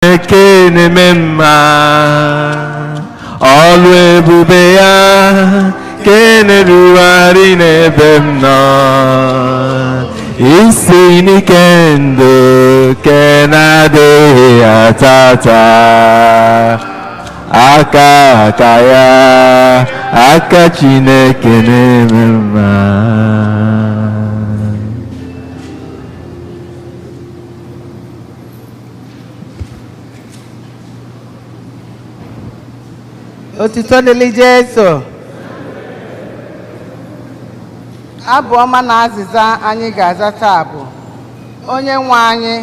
Chineke na-eme mma, ọlụ ebube ya ke na-erugharị n'ebe m nọ, isi n'ike ndụ ke na-adịghị ata ata, aka aka ya, aka Chineke na-eme mma. Otuto dịrị Jesu. Abụ ọma na azịza anyị ga-aza taa bụ: Onye nwe anyị,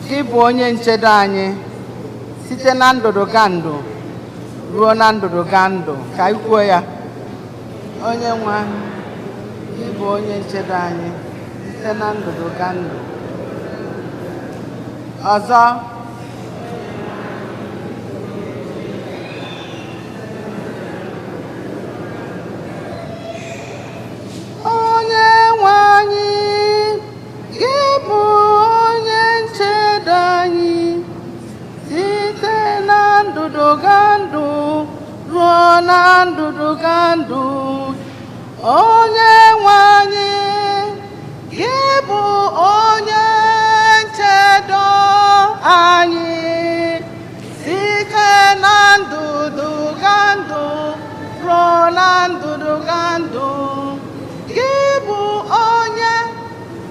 gị bụ onye nchedo anyị site na ndụdụgandụ ruo na ndụdụgandụ. Ka anyị kwuo ya. Onye nwe anyị, gị bụ onye nchedo anyị site na ndụdụgandụ. Ọzọ. Onye nwe anyị, gị bụ onye nchedo anyị site na ndụdụgandụ ruo na ndụdụgandụ. Onye nwe anyị, gị bụ onye nchedo anyị site na ndụdụgandụ ruo na ndụdụgandụ. Gị bụ onye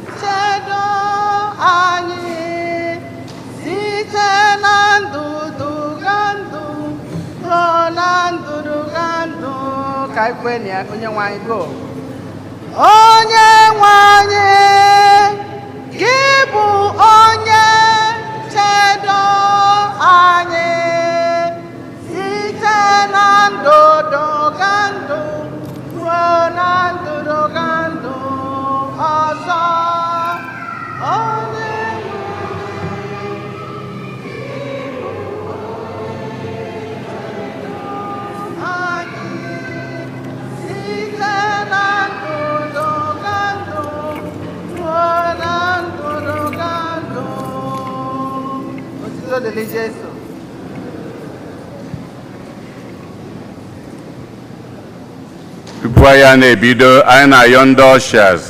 nchedo anyị site na ndụdụgandụ ruo na ndụdụgandụ. Ka anyị kwee na ya, onye nwe anyị go. Onye nwe anyị, gị bụ onye nchedo anyị site na ndụdụgandụ ruo na ndụdụgandụ. Ọzọ. Onye anyị site na ndụdụgandụ ruo na ndụdụgandụ. Otuto dịrị Jesu. Tupu anyị na-ebido, anyị na-ayọ ndị ushers,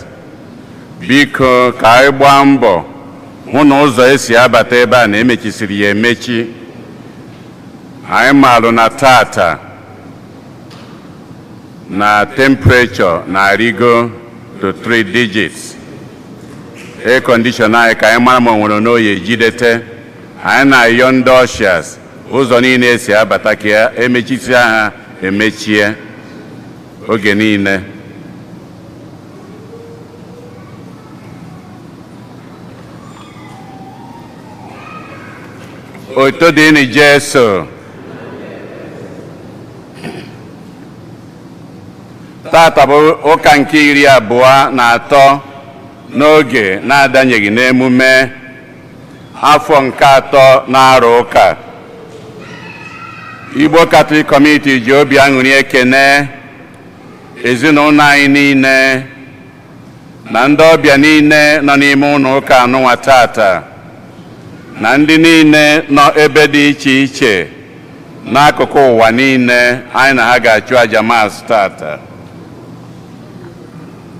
biko ka anyị gbaa mbọ hụ na ụzọ esi abata ebe a na emechisiri ya emechi. Anyị maalụ na tata na temperature na-arịgo to 3 digits. Air condition anyị, ka anyị mara ma o nwere n'oyi ejidete. Anyị na-ayọ ndị ushers, ụzọ niile esi abata ka emechisia ha emechie oge niile. Otuto dịrị Jesu. Tata bụ ụka nke 23 n'oge na-adanyeghị n'emume, afọ nke atọ na-arụ ụka. Igbo Catholic Community ji obi aṅụrị ekene ezinụlọ anyị niile na ndị ọbịa niile nọ n'ime ụlọ ụka anụnwa tata, na ndị niile nọ ebe dị iche iche n'akụkụ ụwa niile anyị na ha ga-achụ aja Mass tata.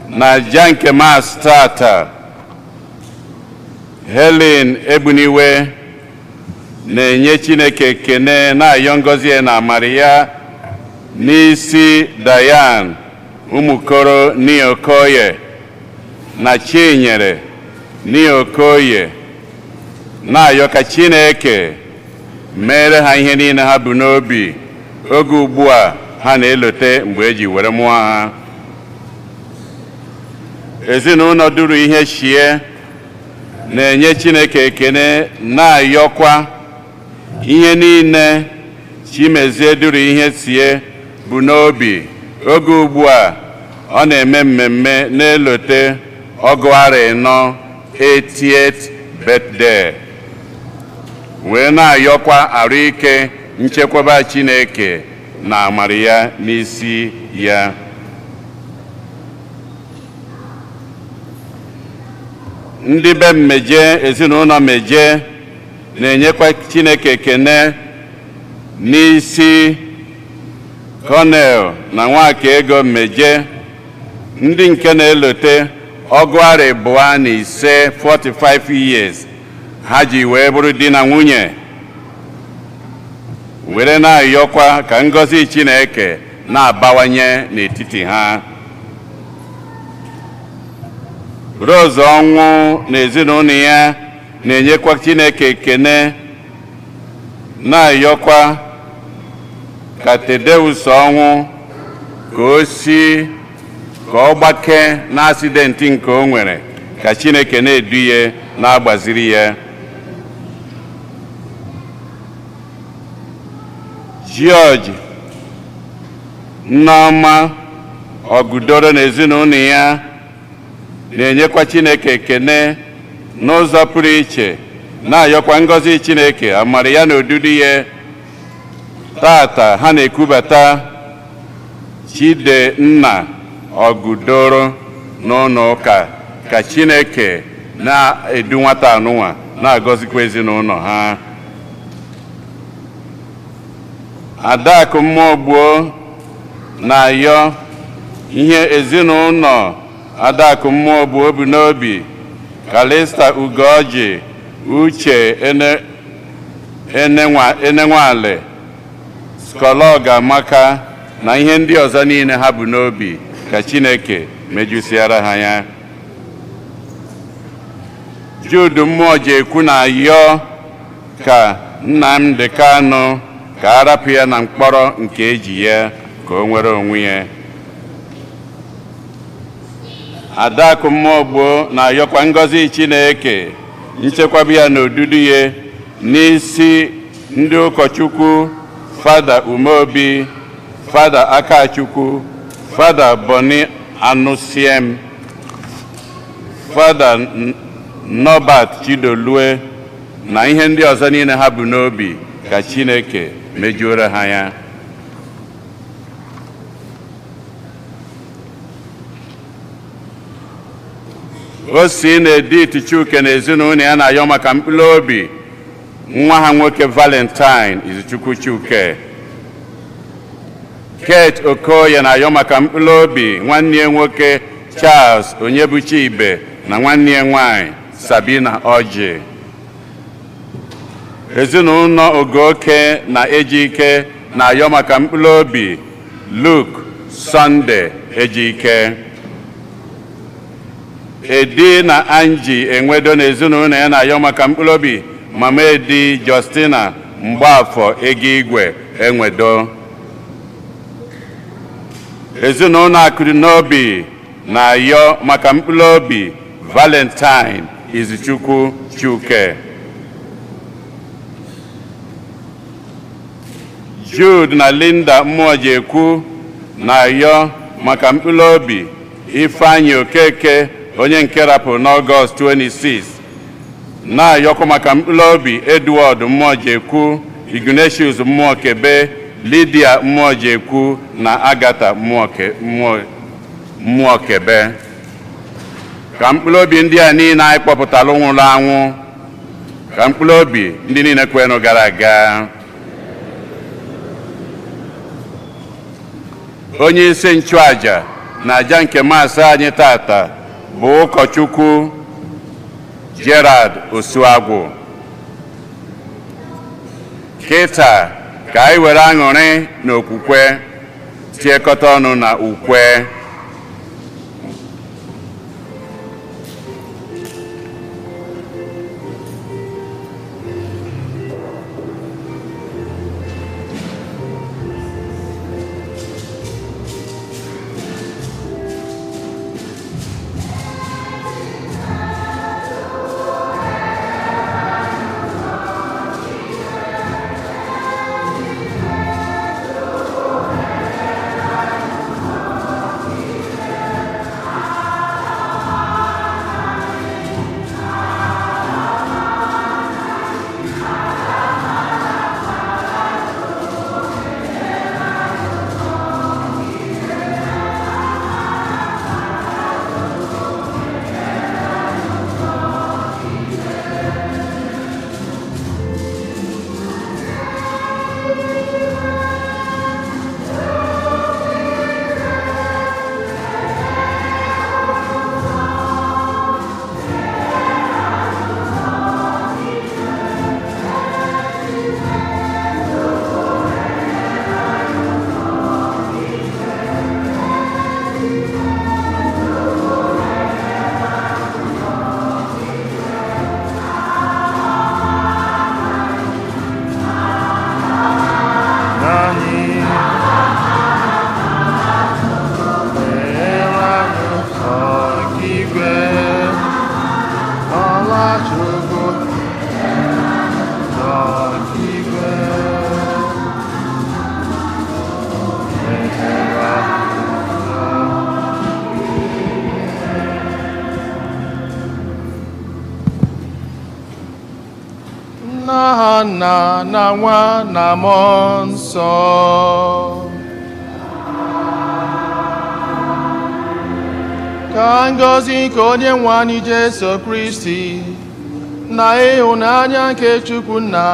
Na aja nke Mass tata, Helen Egbuniwe na-enye Chineke ekene, na-ayọ ngọzi ya na amara ya n'isi Diane Ụmụkoro Niokoye na Chinyere Niokoye, na-ayọ ka Chineke mere ha ihe niile ha bụ n'obi oge ugbu a ha na-elote mgbe eji were mụọ ha. Ezinụlọ duru ihe shie na-enye Chineke ekene, na-ayọkwa ihe niile Chimezie duru ihe sie bụ n'obi oge ugbu a ọ na-eme mmemme na-elote 94 80th birthday, wee na-ayọkwa arụ ike, nchekwaba Chineke na amara ya n'isi ya. Ndị be mmeje, ezinụlọ meje. Na-enyekwa Chineke ekene n'isi Colonel na Nwaka Ego Meje, ndị nke na-elote 45, 45 years ha ji wee bụrụ di na nwunye, were na-ayọkwa ka ngọzi Chineke na-abawanye n'etiti ha. Rose Ọnwụ na ezinụlọ ya na-enyekwa Chineke ekene, na-ayọkwa ka Tedeus Ọnwụ ka o si ka ọ gbakee na accident nke o nwere, ka Chineke na-edu ya, na-agbaziri ya. George Nneọma Ọgụdoro na ezinụlọ ya na-enyekwa Chineke ekene n'ụzọ pụrụ iche, na-ayọkwa ngọzi Chineke, amara ya na odudu ya. Tata ha na-ekubata Chidenna Ọgụdoro n'ụlọ ụka, ka Chineke na-edu nwata anụnwa, na-agọzikwa ezinụlọ ha. Adakụ Mmụọ Gbuo na-ayọ ihe ezinụlọ Adakụ Mmụọ Gbuo bụ n'obi Kalista Ugoji, Uche Enenwale, Skolog Amaka na ihe ndị ọzọ niile ha bụ n'obi, ka Chineke mejusiara ha ya. Jude Mmụọ ji ekwu na ayọ ka Nnamdi Kanu, ka a rapụ ya na mkpọrọ nke eji ya, ka o nwere onwe ya. Adakụ Mmụọ Gboo na-ayọkwa ngọzi Chineke, nchekwaba ya na odudu ya n'isi ndị ụkọchukwu Fada Umeobi, Fada Akachukwu, Fada Boni Anụsiem, Fada Norbert Chidolue na ihe ndị ọzọ niile ha bụ n'obi, ka Chineke mejuoro ha ya. O si na Edith Chuke na ezinụlọ ya na-ayọ maka mkpụrụ obi nwa ha nwoke Valentine Izuchukwu Chuke. Kate Okoye na-ayọ maka mkpụrụ obi nwanne ya nwoke Charles Onyebuchi Ibe na nwanne ya nwanyị Sabina Ọjị. Ezinụlọ Ogoke na Ejike na-ayọ maka mkpụrụ obi Luke Sunday Ejike. Edi na Angie Enwedo na ezinụlọ ya na-ayọ maka mkpụrụ obi Mama Edi, Justina Mgbafọ Ego Igwe Enwedo. Ezinụlọ Akụrụ n'Obi na-ayọ maka mkpụrụ obi Valentine Izuchukwu Chuke. Jude na Linda Mmụọjekwu na-ayọ maka mkpụrụ obi Ifeanyị Okeke, onye nke rapụrụ n'Ọgọst 26, na-ayọkwa maka mkpụrụ obi Edward Mmụọjekwu, Ignatius Mmụọkebe, Lydia Mmụọjekwu na Agatha Mmụọkebe, ka mkpụrụ obi ndị a niile anyị kpọpụtara nwụrụ anwụ, ka mkpụrụ obi ndị niile kwenụ gara aga. Onye isi nchụaja na aja nke maasị anyị tata bụ ụkọchukwu Gerard Osuagwu. Kịta ka anyị were aṅụrị na okwukwe tiekọta ọnụ na ukwe. Nna na Nwa na Mmụọ Nsọ. Ka ngọzi nke Onye nwe anyị Jesu Kristi na ịhụnanya nke Chukwu Nna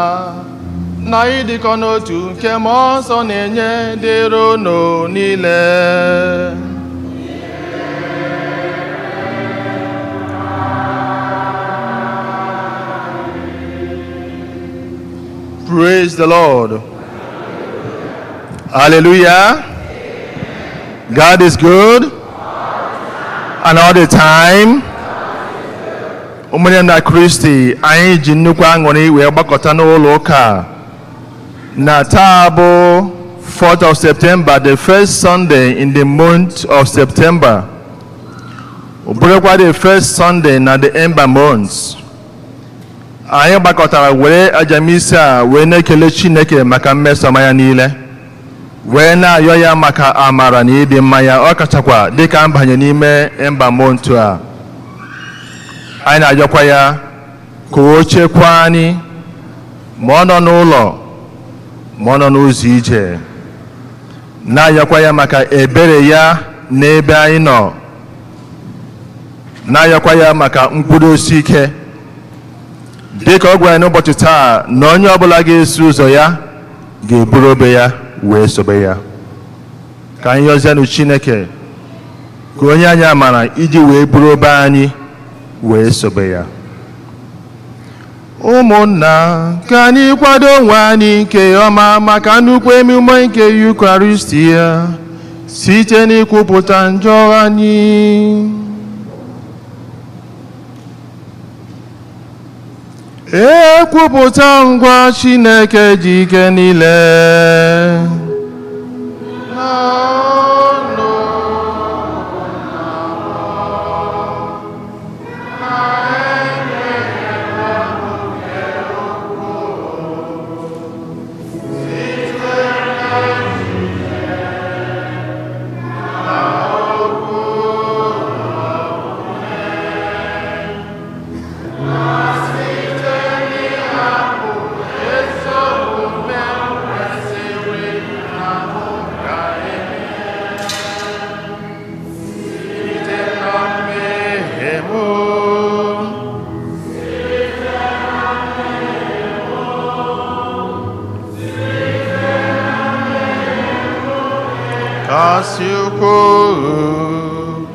na ịdịkọ n'otu nke Mmụọ Nsọ na-enye dịrị unu niile. Praise the Lord. Hallelujah. God is good and all the time. Ụmụnne m na Kristi, anyị ji nnukwu aṅụrị wee gbakọta n'ụlọ ụka na taa bụ 4th of September, the first Sunday in the month of September. Ọ bụrụkwa the first Sunday na the Ember months. Anyị gbakọtara were ajamisi a wee na-ekele Chineke maka mmeso ọma ya niile, wee na-ayọ ya maka amara na ịdị mma ya, ọ kachakwa dịka mbanye n'ime Ember month a. Anyị na-ayọkwa ya ka o chekwaa anyị ma ọ nọ n'ụlọ ma ọ nọ n'ụzọ ije, na-ayọkwa ya maka ebere ya n'ebe anyị nọ, na-ayọkwa ya maka nkwudosi ike dịka ọ gwara anyị n'ụbọchị taa na onye ọbụla ga-eso ụzọ ya ga-eburu obe ya wee sobe ya. Ka anyị yọzienụ Chineke ka onye anyị amara iji wee buru obe anyị wee sobe ya. Ụmụnna, ka anyị kwado onwe anyị nke ọma maka nnukwu emume nke Eucharistia site n'ikwupụta njọ anyị. Ekwupụta ngwa Chineke ji ike niile. Kasị ukwuu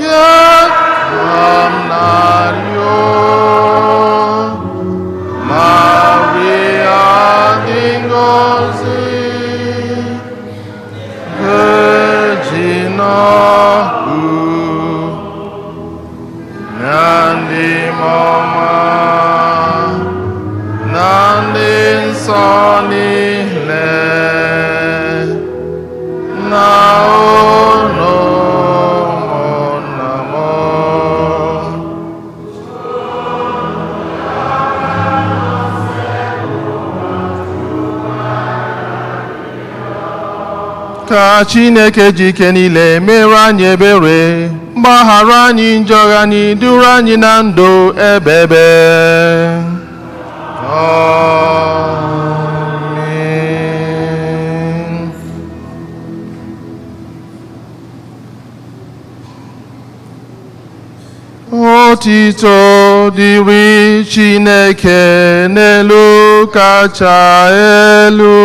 ya ka m na-arịọ, Maria dị ngọzi, Virgin ọhụ na ndị mọma na ndị nsọ niile, na unu ụmụnna m. Ka Chineke ji ike niile mere anyị ebere, gbaghara anyị njọ anyị, duru anyị na ndụ ebebe. Amen. Otito dịrị Chineke n'elu kacha elu.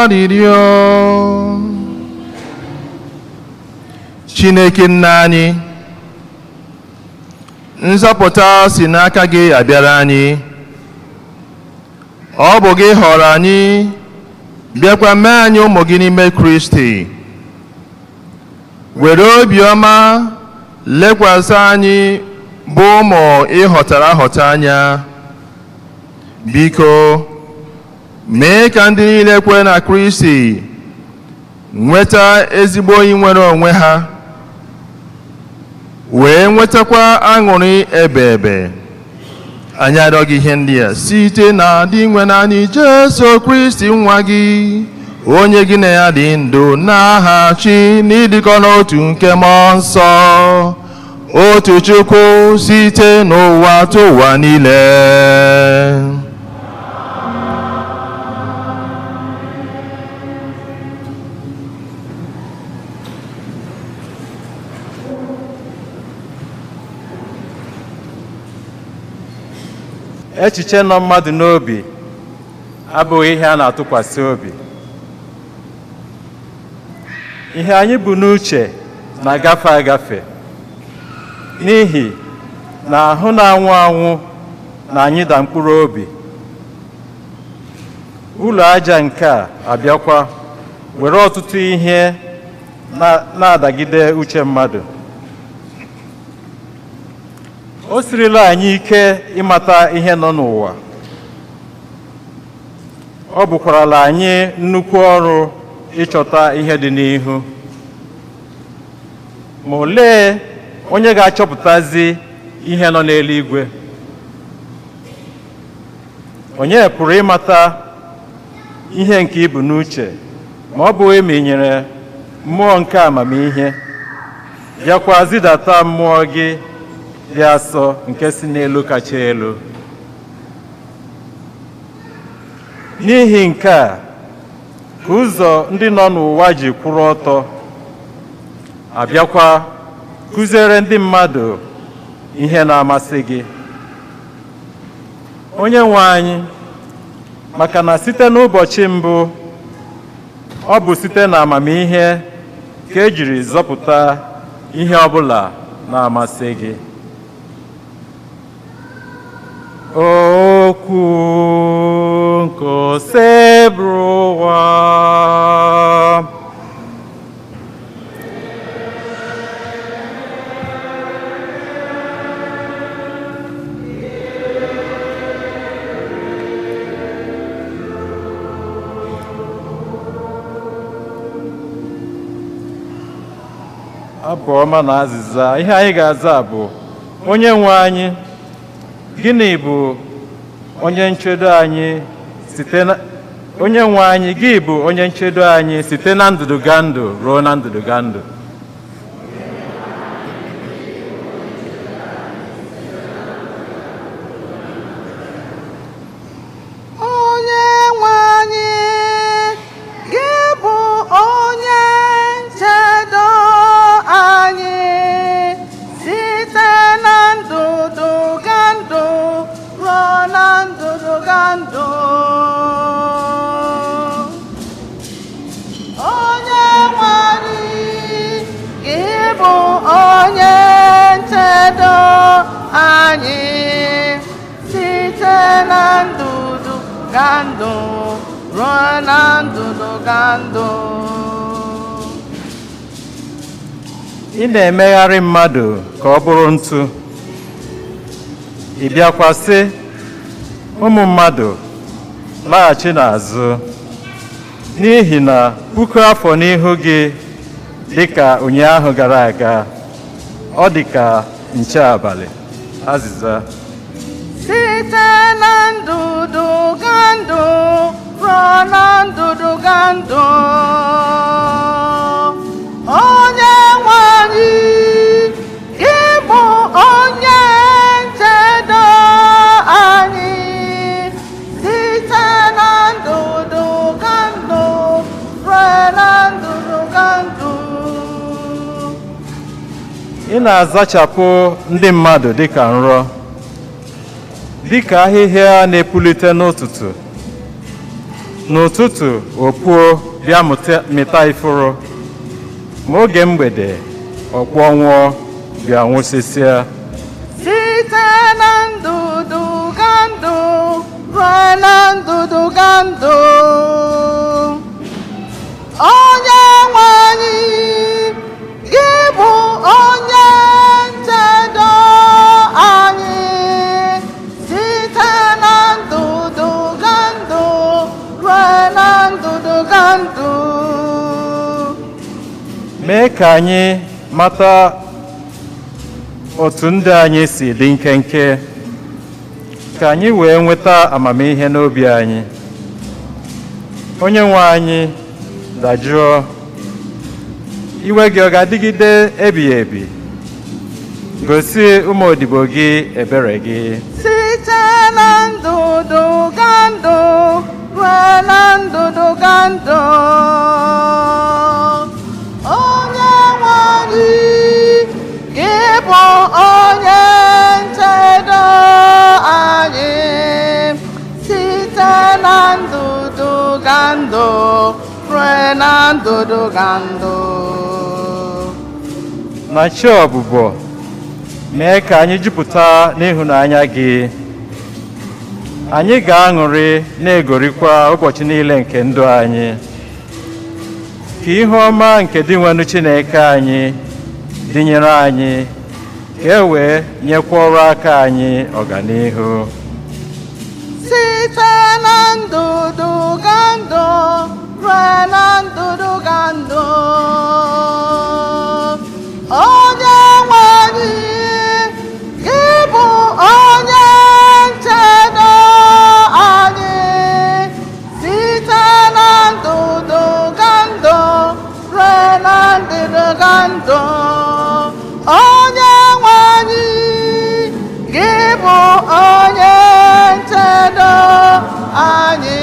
Arịrịọ. Chineke nna anyị, nzọpụta si n'aka gị abịara anyị. Ọ bụ gị họrọ anyị, bịakwa mee anyị ụmụ gị n'ime Kristi. Were obiọma lekwasị anyị bụ ụmụ ịhọtara ahọta anya. Biko mee ka ndị niile kwere na Kristi nweta ezigbo inwere onwe ha, wee nwetakwa aṅụrị ebe ebe. Anyị arịọ gị ihe ndị a site na dị nwe na anyị Jesu Kristi nwa gị, onye gị na ya dị ndụ n'aha chi n'ịdịkọ n'otu nke mmụọ nsọ, otu Chukwu, site n'ụwa tụwa niile. Echiche nọ mmadụ n'obi abụghị ihe a na-atụkwasị obi. Ihe anyị bụ n'uche na-agafe agafe, n'ihi na ahụ na-anwụ anwụ na anyị da mkpụrụ obi. Ụlọ aja nke a abịakwa were ọtụtụ ihe na-adagide uche mmadụ. O sirila anyị ike ịmata ihe nọ n'ụwa. Ọ bụkwarala anyị nnukwu ọrụ ịchọta ihe dị n'ihu. Ma olee onye ga-achọpụtazi ihe nọ n'eluigwe? Onye pụrụ ịmata ihe nke ibu n'uche ma ọ bụghị ma ị nyere mmụọ nke amamihe, bịakwa zidata mmụọ gị dị asọ nke si n'elu kacha elu. N'ihi nke a ka ụzọ ndị nọ n'ụwa ji kwụrụ ọtọ, abịakwa kụziere ndị mmadụ ihe na-amasị gị. Onye nwe anyị, maka na site n'ụbọchị mbụ, ọ bụ site na amamihe ka e jiri zọpụta ihe ọbụla na-amasị gị. Okwu nke Osebụrụwa. Abụ ọma na azịza. Ihe anyị ga-aza bụ: Onye nwe anyị, gịnị bụ onye nchedo anyị site na onye nwe anyị, gị bụ onye nchedo anyị site na ndụdụgandụ ruo na ndụdụgandụ. Onye nwe anyị, gị bụ onye nchedo anyị site na ndụdụgandụ ruo na ndụdụgandụ. Onye nwe anyị, gị bụ onye nchedo anyị site na ndụdụgandụ ruo na ndụdụgandụ. Ị na-emegharị mmadụ ka ọ bụrụ ntụ. Ị bịakwa sị, ụmụ mmadụ laghachi n'azụ, n'ihi na puku afọ n'ihu gị dị ka ụnyaahụ gara aga, ọ dị ka nche abalị. Azịza. Site na ndụdụgandụ ruo na ndụdụgandụ. Onye nwe anyị, gị bụ onye nchedo anyị site na ndụdụgandụ ruo na ndụdụgandụ. Ị na-azachapụ ndị mmadụ dịka nrọ, dịka ahịhịa na-epulite n'ụtụtụ. N'ụtụtụ o puo bịa mịta ifuru, ma oge mgbede ọ kpọnwụọ bịa nwụsịsịa. Site na ndụdụ ga ndụ ruo na ndụdụ ga ndụ, onye nwe anyị, gị bụ onye nchedo anyị. Site na ndụdụ ga ndụ ruo na ndụdụ ga ndụ. Mee ka anyị mata otu ndị anyị si dị nkenke, ka anyị wee nweta amamihe n'obi anyị. Onye nwe anyị, dajụọ. Iwe gị ọ ga-adịgide ebighị ebi? Gosi ụmụ odibo gị ebere gị. Site na ndụdụ ga ndụ ruo na ndụdụ ga ndụ, onye nwe anyị, gị bụ onye nchedo anyị. Site na ndụdụ ga ndụ ruo na ndụdụ ga ndụ. Na chi ọbụbọ, mee ka anyị jupụta n'ịhụnanya gị. Anyị ga-aṅụrị na-egorikwa ụbọchị niile nke ndụ anyị. Ka ihu ọma nke Dinwenụ Chineke anyị dịnyere anyị, ka e wee nyekwa ọrụ aka anyị ọganihu. Site na ndụdụ ga ndụ ruo na ndụdụ ga ndụ, onye nwe anyị, gị bụ onye nchedo anyị. Site na ndụdụ ga ndụ ruo na ndụdụ ga ndụ, onye nwe anyị, gị bụ onye nchedo anyị.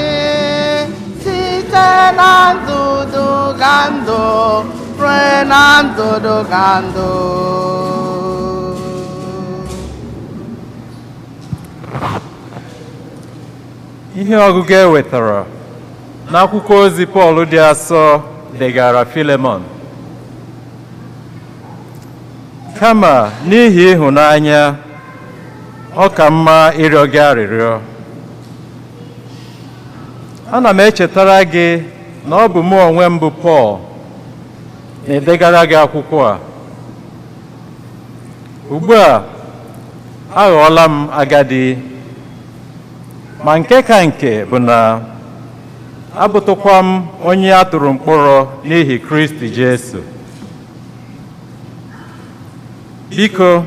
Site na ndụdụ ga ndụ ruo na ndụdụ ga ndụ. Ihe ọgụgụ e wetara n'akwụkwọ ozi Pọl dị asọ degara Filemọn. Kama n'ihi ịhụnanya, ọ ka mma ịrịọ gị arịrịọ. Ana m echetara gị na ọ bụ mụ onwe m bụ Pọl na-edegara gị akwụkwọ a. Ugbu a, aghọọla m agadi, ma nke ka nke bụ na abụtụkwa m onye a tụrụ mkpọrọ n'ihi Kristi Jesu. Biko,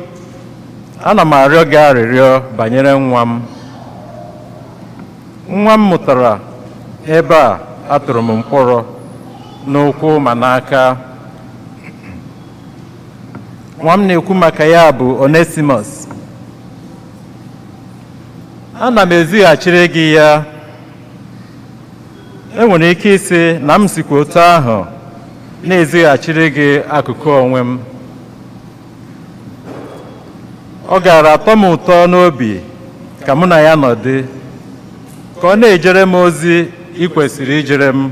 ana m arịọ gị arịrịọ banyere nwa m. Nwa m mụtara ebe a atụrụ m mkpọrọ n'ụkwụ ma n'aka. Nwa m na-ekwu maka ya bụ Onesimus. Ana m ezighachiri gị ya. Enwere ike isi na m sikwa otu ahụ na-ezighachiri gị akụkụ onwe m. Ọ gaara atọ m ụtọ n'obi ka mụ na ya nọdị, ka ọ na-ejere m ozi ị kwesịrị ijere m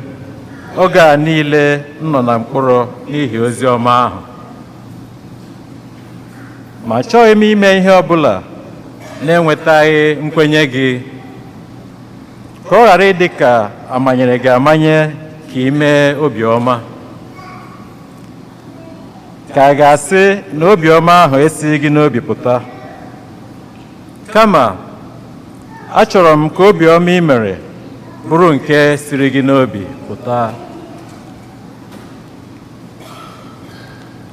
oge a niile m nọ na mkpọrọ n'ihi ozi ọma ahụ. Ma achọghị m ime ihe ọbụla na-enwetaghị nkwenye gị, ka ọ ghara ịdị ka amanyere gị amanye ka ị mee obiọma, ka a ga-asị na obiọma ahụ esighị gị n'obi pụta. Kama achọrọ m ka obiọma ị mere bụrụ nke siri gị n'obi pụta.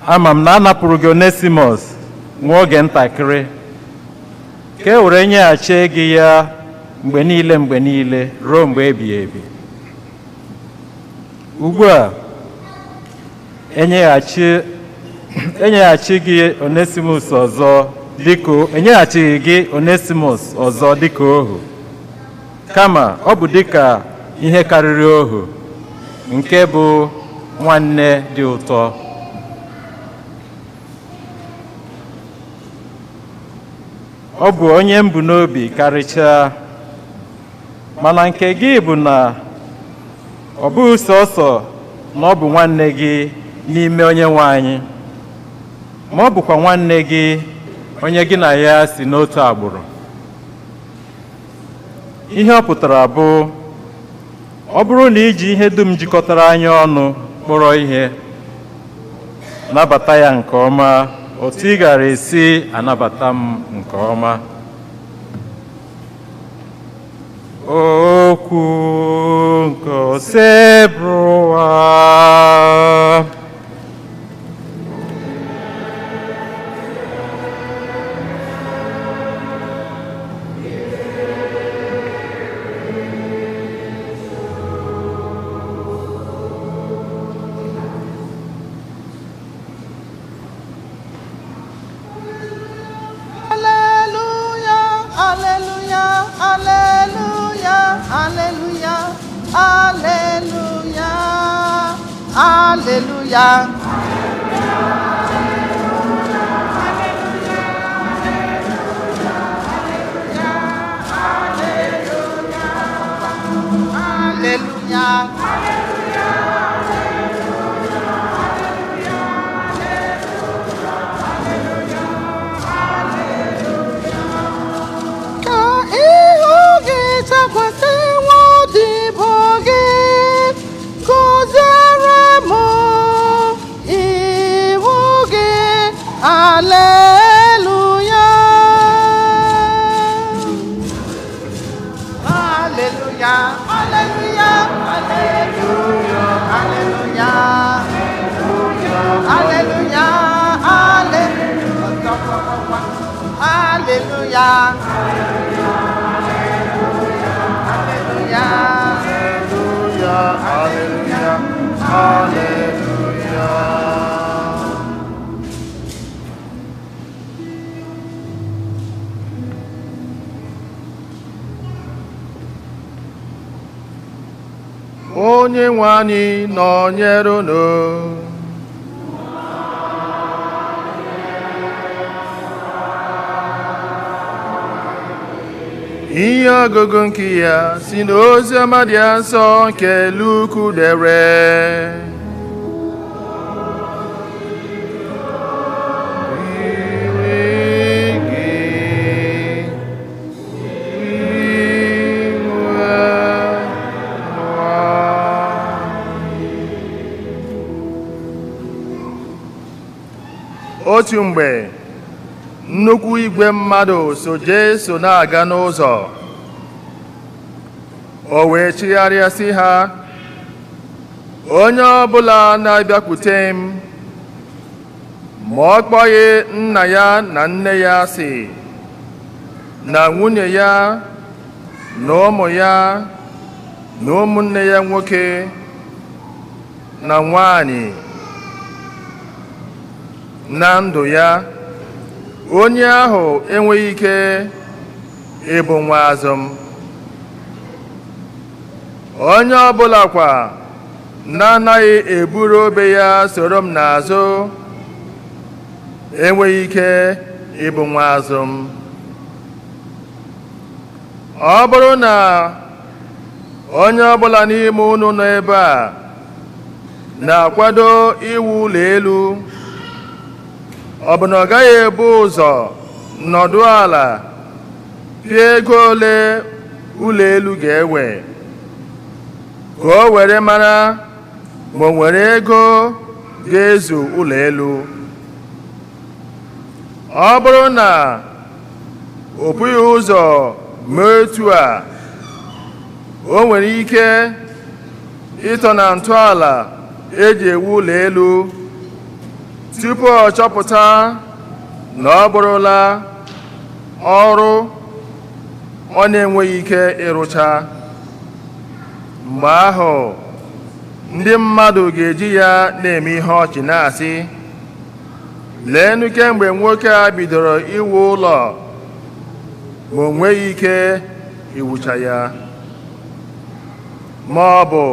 Ama m na a napụrụ gị Onesimus nwa oge ntakịrị, ka e were nyeghachi gị ya mgbe niile mgbe niile ruo mgbe ebighị ebi. Ugbu a enyeghachi gị Onesimus ọzọ dịka enyeghachighị gị Onesimus ọzọ dịka ohu, kama ọ bụ dịka ihe karịrị ohu, nke bụ nwanne dị ụtọ. Ọ bụ onye m bu n'obi karịchaa, mana nke gị bụ na Ọ bụghị sọsọ na ọ bụ nwanne gị n'ime Onye nwe anyị, ma ọ bụkwa nwanne gị onye gị na ya si n'otu agbụrụ. Ihe ọ pụtara bụ, ọ bụrụ na iji ihe dum jikọtara anyị ọnụ kpọrọ ihe, nabata ya nke ọma otu ị gara esi anabata m nke ọma. Okwu nke Osebụrụwa. Alleluia, alleluia, alleluia, alleluia, alleluia, alleluia. Alleluia. Ka ihu gị chakwasị nwa odibo gị, kụziere m iwu gị. Aleluya. Aleluya, aleluya, aleluya, aleluya, aleluya, aleluya. Aleluya. Hallelujah, hallelujah, hallelujah. Onye nwe anyị nọnyere unu. Ihe ọgụgụ nke ya si n'ozi ọma dị nsọ nke Luku dere. Dịrị gị, inwe nwa. Otu mgbe, nnukwu igwe mmadụ so Jesu na-aga n'ụzọ. O wee chigharịa sị ha, onye ọbụla na-abịakwute m, ma ọ kpọghị nna ya na nne ya asị, na nwunye ya, na ụmụ ya, na ụmụnne ya nwoke na nwanyị, na ndụ ya, onye ahụ enweghị ike ịbụ nwa azụ m. Onye ọbụla kwa na-anaghị eburu obe ya soro m n'azụ enweghị ike ịbụ nwa azụ m. Ọ bụrụ na onye ọbụla n'ime unu nọ ebe a na-akwado iwu ụlọ elu, ọ bụ na ọ gaghị ebu ụzọ nọdụ ala pịa ego ole ụlọ elu ga-ewe, ka o were mara ma o nwere ego ga-ezu ụlọ elu. Ọ bụrụ na o bughị ụzọ mee otu a, o nwere ike ịtọ na ntọala eji ewu ụlọ elu tupu ọ chọpụta na ọ bụrụla ọrụ ọ na-enweghị ike ịrụcha. Mgbe ahụ, ndị mmadụ ga-eji ya na-eme ihe ọchị na-asị, leenụ kemgbe nwoke a bidoro iwu ụlọ ma o nweghị ike iwucha ya. Ma ọ bụ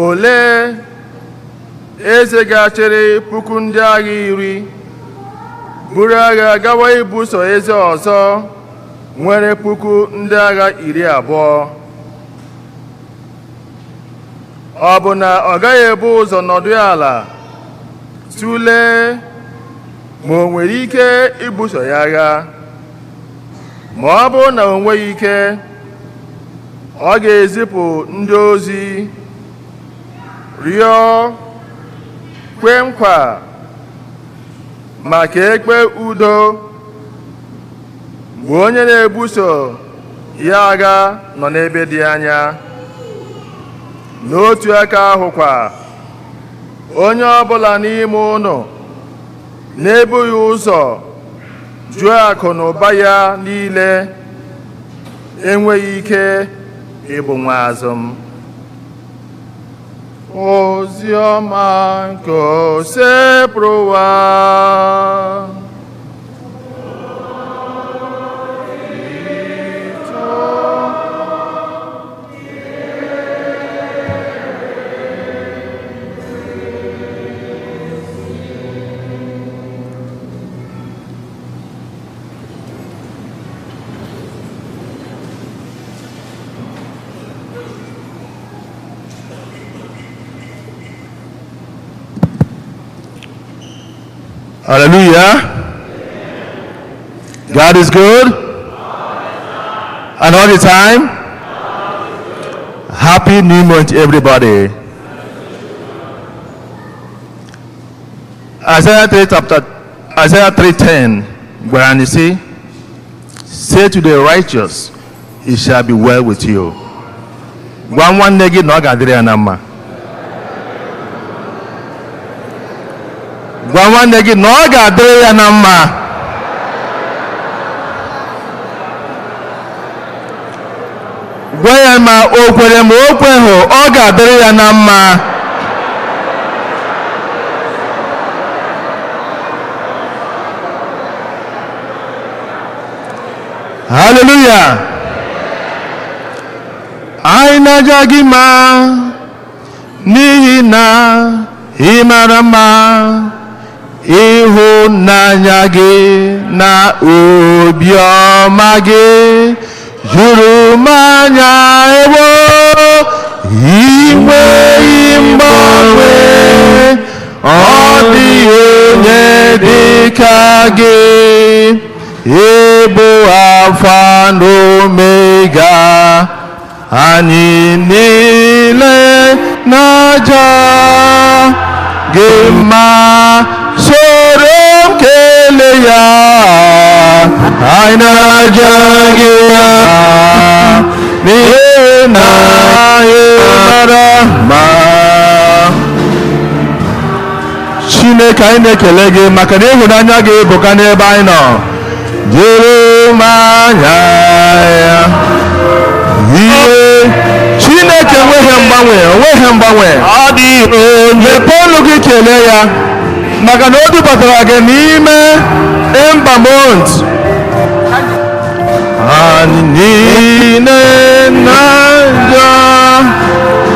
olee eze ga-achịrị puku ndị agha 10 buru agha gawa ibuso eze ọzọ nwere puku ndị agha 20? Ọ bụ na ọ gaghị ebu ụzọ nọdụ ala tụlee ma o nwere ike ibuso ya agha? Ma ọ bụrụ na o nweghị ike, ọ ga-ezipụ ndị ozi rịọ kwe nkwa maka ekpe udo mgbe onye na-ebuso ya agha nọ n'ebe dị anya. N'otu aka ahụkwa, onye ọbụla n'ime ụnụ na-ebughị ụzọ jụọ akụ na ụba ya niile enweghị ike ịbụ nwa azụ m. Ozi ọma nke Osebụrụwa. Hallelujah. God is good. And all the time. Happy New Month, everybody. Isaiah 3 chapter Isaiah 3:10 gwara anyị sị, "Say to the righteous, it shall be well with you." Gwa nwanne gị na ọ ga-adịrị ya na mma. Gwa nwanne gị na ọ ga-adịrị ya na mma. Gwa ya ma o kwere ma o kweghị, ọ ga-adịrị ya na mma. Hallelujah. Anyị na-aja gị mma n'ihi na ị mara mma, ịhụnanya gị na obiọma gị juru m anya. Ewo, inweghị mgbanwe, ọ dịghị onye dị ka gị. Ịbụ Alfa na Omega, anyị niile na-aja gị mma. Soro m kelee ya, anyị na-aja gị mma n'ihi na ị mara mma. Chineke, anyị na-ekele gị maka na ịhụnanya gị bụka n'ebe anyị nọ juru m anya ya. Ihe Chineke enweghị mgbanwe, onweghị mgbanwe. Ọ dị onye Mepee ọnụ gị kelee ya maka na o dubatara gị n'ime Ember Month. Anyị niile na-aja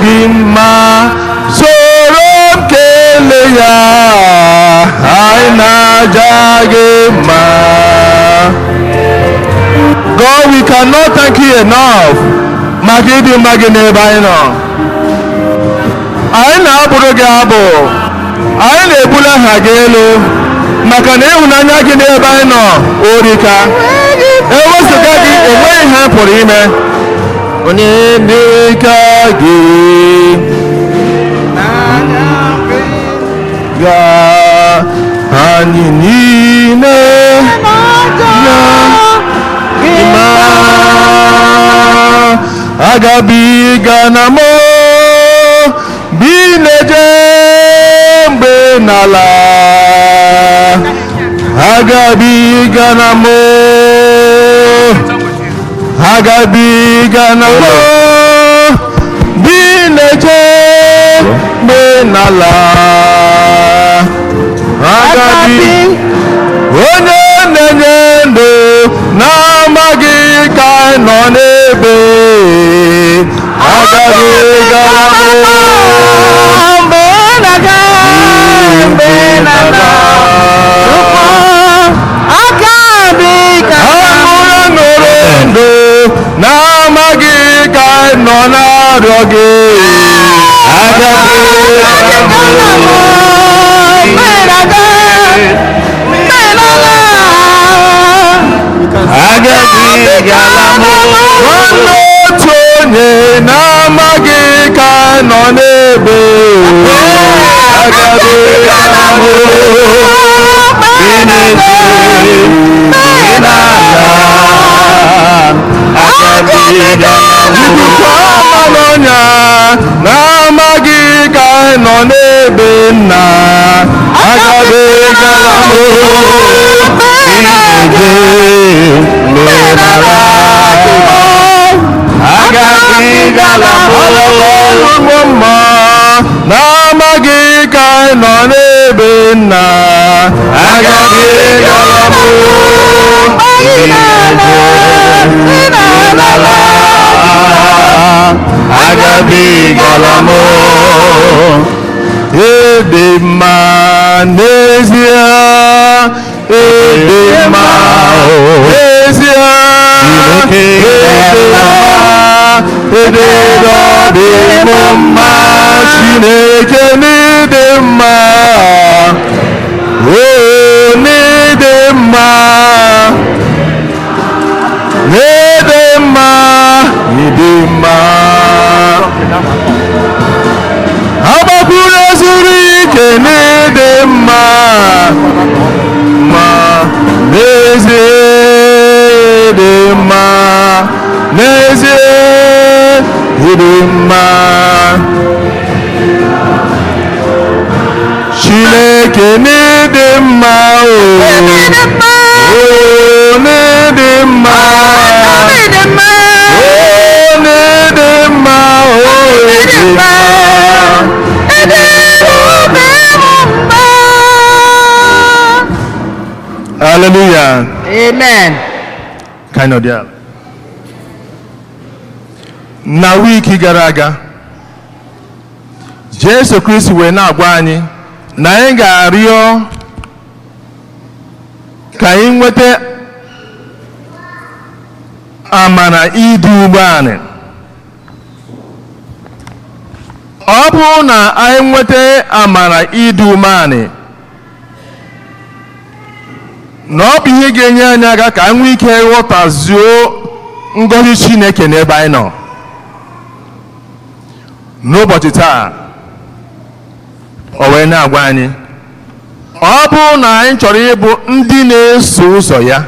gị mma, soro m kelee ya, anyị na-aja gị mma. God, we cannot thank you enough maka ịdị mma gị n'ebe anyị nọ. Anyị na-abụrụ gị abụ, anyị na-ebuli aha gị elu maka na ịhụnanya gị n'ebe anyị nọ orika. Ewezụga gị, enweghị ihe a pụrụ ime. Onye dị ka gị ga anyị niile na ịma agabiga na mụ bi na-eje mgbe n'ala, agabiga na mụ, agabiga na mụ bi na-eje mgbe n'ala, agabi onye na-enye ndụ na-amaghị ka anyị nọ n'ebe agabiga na mụ. Mgbe na-aga, mgbe na-ala, aka dị ka Aṅụrụ ṅụrụ ndụ na-amaghị ka anyị nọ na-arịọ gị. anyị nọ n'ebe. Agabigala m ị na-eje ị na-ala. Agabigala m ikuku ọma n'ọnya na-amaghị ka anyị nọ n'ebe nna. Agabigala m ị na-eje ị na-ala. Agabigala m ọlụlụ mma na-amaghị ka anyị nọ n'ebe nna. Agabigala m ị na-eje ị na-ala. Agabigala m ịdị mma n'ezie, ịdị mma n'ezie, ịdị mma, ịdị dị m mma, Chineke n'ịdị mma, o n'ịdị mma, n'ịdị mma, ịdị mma. Agbakwuru zuru ike n'ịdị mma, ma n'ezie dị mma, n'ezie ịdị mma. Chineke n'ịdị mma, o o n'ịdị mma, o n'ịdị mma, o ịdị mma. Hallelujah. Amen. Kind of dear. Na wiki gara aga, Jesu Kristi wee na-agwa anyị na anyị ga-arịọ ka anyị nweta amara ịdị umeanị. Ọ bụrụ na anyị nweta amara ịdị umeanị, na ọ bụ ihe ga-enye anyị aka ka anyị nwee ike ghọtazuo ngọzi Chineke n'ebe anyị nọ. N'ụbọchị taa, o wee na-agwa anyị, ọ bụrụ na anyị chọrọ ịbụ ndị na-eso ụzọ ya,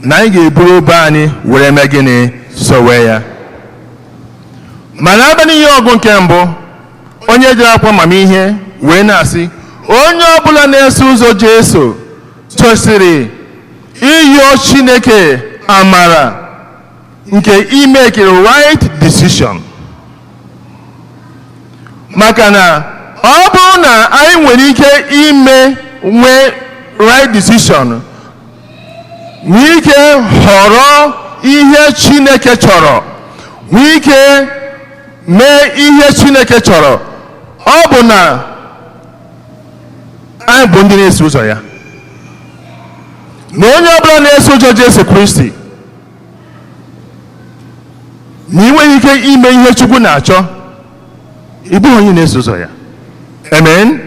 na anyị ga-eburu obe anyị were mee gịnị? Sowe ya. Mana ebe n'ihe ọgụ nke mbụ, onye jere akwụkwọ amamihe wee na-asị, onye ọbụla na-eso ụzọ Jesu tosiri ịyọ Chineke amara nke imeke right decision. Maka na ọ bụrụ na anyị nwere ike ime nwee right decision, nwee ike họrọ ihe Chineke chọrọ, nwee ike mee ihe Chineke chọrọ, ọ bụ na anyị bụ ndị na-eso ụzọ ya. Na onye ọbụla na-eso ụzọ Jesu Kristi, na ị nweghị ike ime ihe Chukwu na-achọ, ị bụghị onye na-eso ụzọ ya. Amen.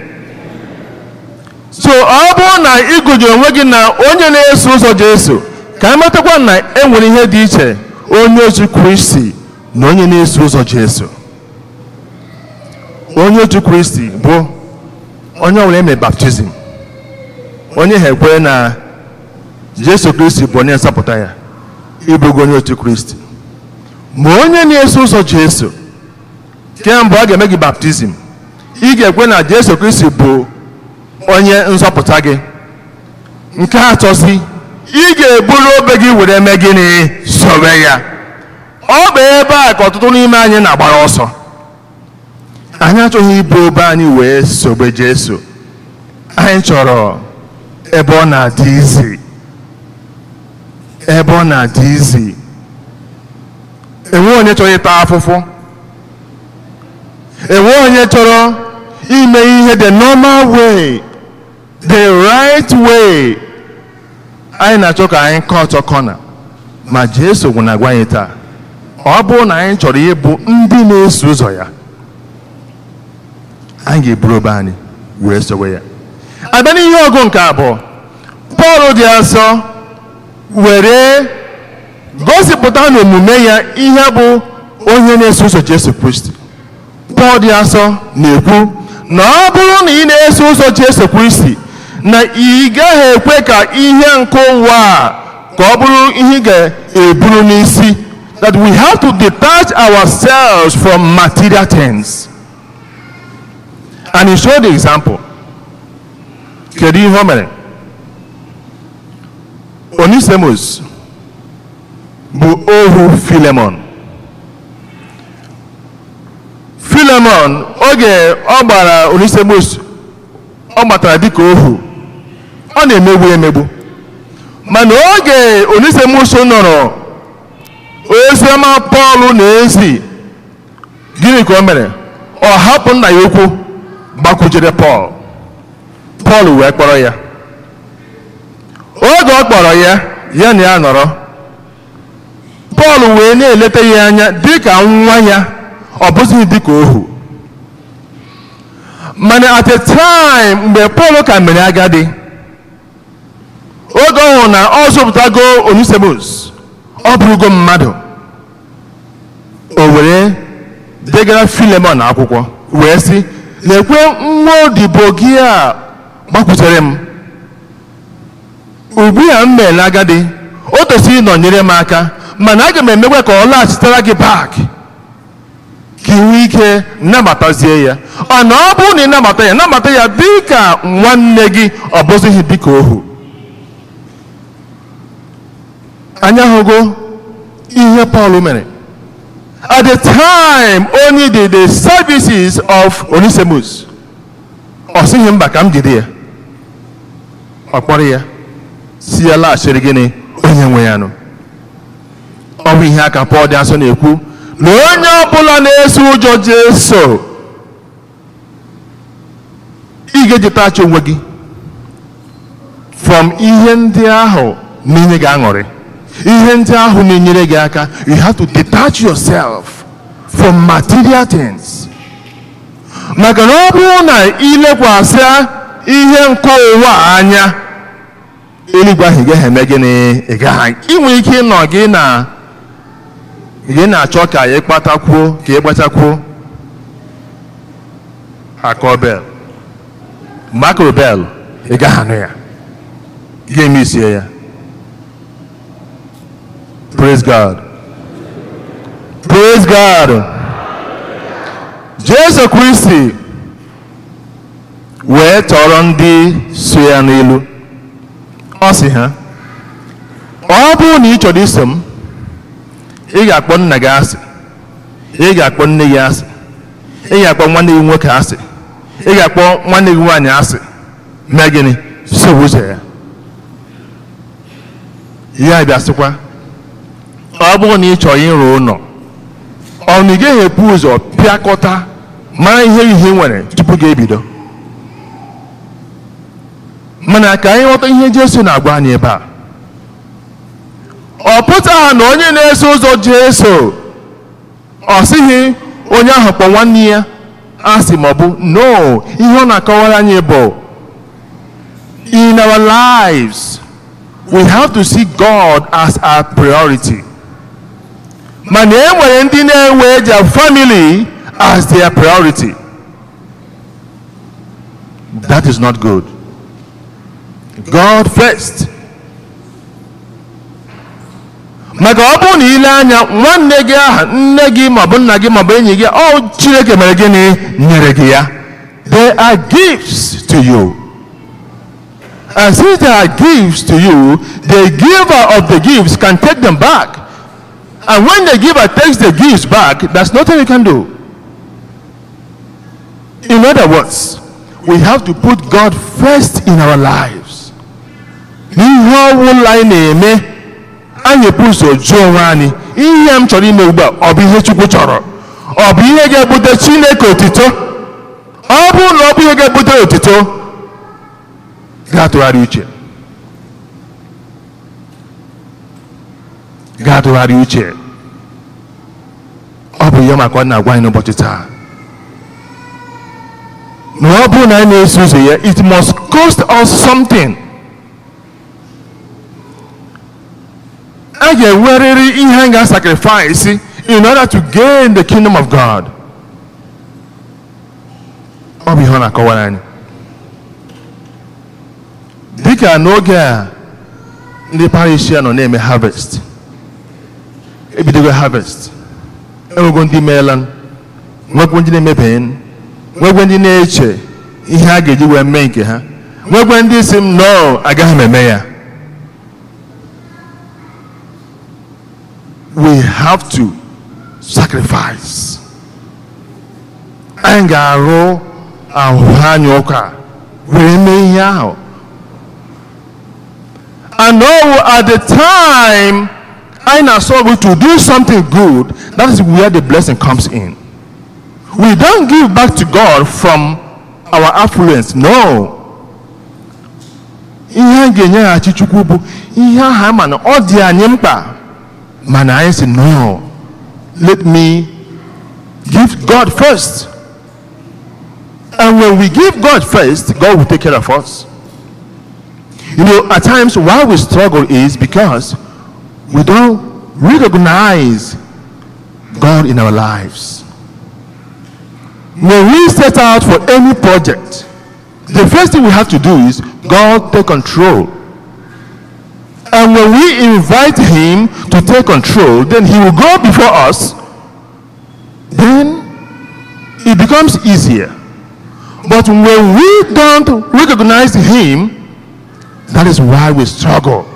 So ọ bụrụ na ị gụnyere onwe gị na onye na-eso ụzọ Jesu, ka anyị matakwa na e nwere ihe dị iche onye otu Kristi na onye na-eso ụzọ Jesu. Onye otu Kristi bụ onye ọbụla eme baptizim, onye ha ekwere na Jesu Kristi bụ onye nzọpụta ya, ịbụgo onye otu Kristi. Ma onye na-eso ụzọ Jesu, kemgbe ọ ga-eme gị baptizim, ị ga-ekwe na Jesu Kristi bụ onye nzọpụta gị. Nke atọzi, ị ga-eburu obe gị were mee gịnị? Sowe ya. Ọ bụ ebe a ka ọtụtụ n'ime anyị na-agbara ọsọ. Anyị achọghị ibu obe anyị wee sobe Jesu. Anyị chọrọ ebe ọ na-adị izi, ebe ọ na-adị izi. Enwe onye chọrọ ịta afụfụ, enwe onye chọrọ ime ihe the normal way, the right way. Anyị na-achọ ka anyị kọtọ kọna. Ma Jesu gwụ na-agwa anyị taa, ọ bụrụ na anyị chọrọ ịbụ ndị na-eso ụzọ ya, anyị ga-eburu obe anyị wee sowe ya. Abịa n'ihe ọgụ nke abụọ, Pọl dị asọ were gosipụta n'omume ya ihe bụ onye na-eso ụzọ Jesu Kristi. Pọl dị asọ na-ekwu na ọ bụrụ na ị na-eso ụzọ Jesu Kristi, na ị gaghị ekwe ka ihe nke ụwa a ka ọ bụrụ ihe ị ga-eburu n'isi, that we have to detach ourselves from material things. And he showed the example. Kedu ihe o mere? Onesimus bụ ohu Filemon. Filemon, oge ọ gbara Onesimus, ọ gbatara dịka ohu, ọ na-emegbu emegbu. Mana oge Onesimus nọrọ oziọma Pọl na-ezi, gịnị ka o mere? Ọ hapụ nna ya ukwu gbakwujere Pọl. Pọl wee kpọrọ ya. Oge ọ kpọrọ ya, ya na ya nọrọ, Pọl wee na-eleta ya anya dịka nwa ya, ọ bụzighị dịka ohu. Mana at a time mgbe Pọl ka mere agadi, oge ọ hụrụ na ọ zụpụtago Onesimus, ọ bụrụgo mmadụ, o were degara Filemon akwụkwọ wee sị, lekwe nwa odibo gị a gbakwutere m ugbu a m mere agadi, o tosiri ịnọnyere m aka, mana aga m emekwa ka ọ laghachitara gị back ka ị nwee ike nabatazie ya. Ọ na ọ bụrụ na ị nabata ya, nabata ya dịka nwanne gị, ọ bụzighị dịka ohu. Anyị ahụgo ihe Pọl mere. At the time only the services of Onesimus, ọ sịghị mba ka m jide ya, ọ kpọrọ ya si ya laghachiri gịnị onye nwe ya nụ. Ọ bụ ihe aka Pọl dị asọ na-ekwu na onye ọbụla na-eso ụjọ Jesu, ị ga-ejitachi onwe gị from ihe ndị ahụ na-enye gị aṅụrị, ihe ndị ahụ na-enyere gị aka. You have to detach yourself from material things. Maka na ọ bụrụ na ilekwasị ihe nke ụwa anya, eluigwe ahụ ị gaghị eme gịnị, ị gaghị. Ị nwere ike ịnọ gị na gị na-achọ ka ị kpatakwuo, ka ị gbachakwuo. Akọ bel, mgbe akụrụ bel, ị gaghị anụ ya, gị emisie ya. Praise God. Praise God. Jesu Kristi wee tọrọ ndị so ya n'elu. Ọ sị ha, ọ bụrụ na ị chọrọ iso m, ị ga-akpọ nna gị asị, ị ga-akpọ nne gị asị, ị ga-akpọ nwanne gị nwoke asị, ị ga-akpọ nwanne gị nwaanyị asị. Mee gịnị? Sowe ụzọ ya. Ya bịa sịkwa, ọ bụrụ na ị chọrọ ịrụ ụlọ, ọ na ị gaghị ebu ụzọ pịakọta mara ihe ihe nwere tupu gị ebido. Mana ka anyị ghọta ihe Jesu na-agwa anyị ebe a, ọ pụtaghị na onye na-eso ụzọ Jesu ọ sịghị onye ahụ kpọ nwanne ya asị ma ọ bụ no. Ihe ọ na-akọwara anyị bụ, in our lives we have to see God as our priority. Mana e nwere ndị na-ewe their family as their priority. That is not good. God first. Maka ọ bụrụ na ile anya nwanne gị aha, nne gị maọbụ nna gị maọbụ enyi gị, ọ Chineke mere gịnị nyere gị ya. They are gifts to you. And since they are gifts to you, the giver of the gifts can take them back. And when the giver takes the gifts back, there's nothing you can do. In other words, we have to put God first in our lives. N'ihe ọbụla anyị na-eme, anyị ebu ụzọ jụọ onwe anyị, ihe m chọrọ ime ugbu a, ọ bụ ihe Chukwu chọrọ? Ọ bụ ihe ga-ebute Chineke otito? Ọ bụrụ na ọ bụ ihe ga-ebute otito, gaa tụgharị uche. Gaa tụgharị uche. Ọ bụ ihe maka ọ na-agwa anyị n'ụbọchị taa. Na ọ bụrụ na anyị na-eso ụzọ ya, it must cost us something. A ga-enwerịrị ihe anyị ga-sacrifice in order to gain the kingdom of God. na-akọwara anyị. Dịka n'oge a ndị parish ya nọ na-eme harvest, ebidogo harvest, enwego ndị meela, nwekwe ndị na-emebeghị, nwekwe ndị na-eche ihe a ga-eji wee mee nke ha, nwekwe ndị si m no, agaghị m eme ya. We have to sacrifice. Anyị ga-arụ ahụ anyị ụka wee mee ihe ahụ. And oh, at the time I now struggle to do something good, that is where the blessing comes in. We don't give back to God from our affluence. No. Ihe a ga-enyeghachi Chukwu bụ ihe ahụ mana ọ dị anyị mkpa, mana anyị sị no, let me give God first. And when we give God first, God will take care of us. You know, at times why we struggle is because we don't recognize God in our lives. When we set out for any project, the first thing we have to do is God take control. And when we invite Him to take control, then He will go before us. Then it becomes easier. But when we don't recognize Him, that is why we struggle.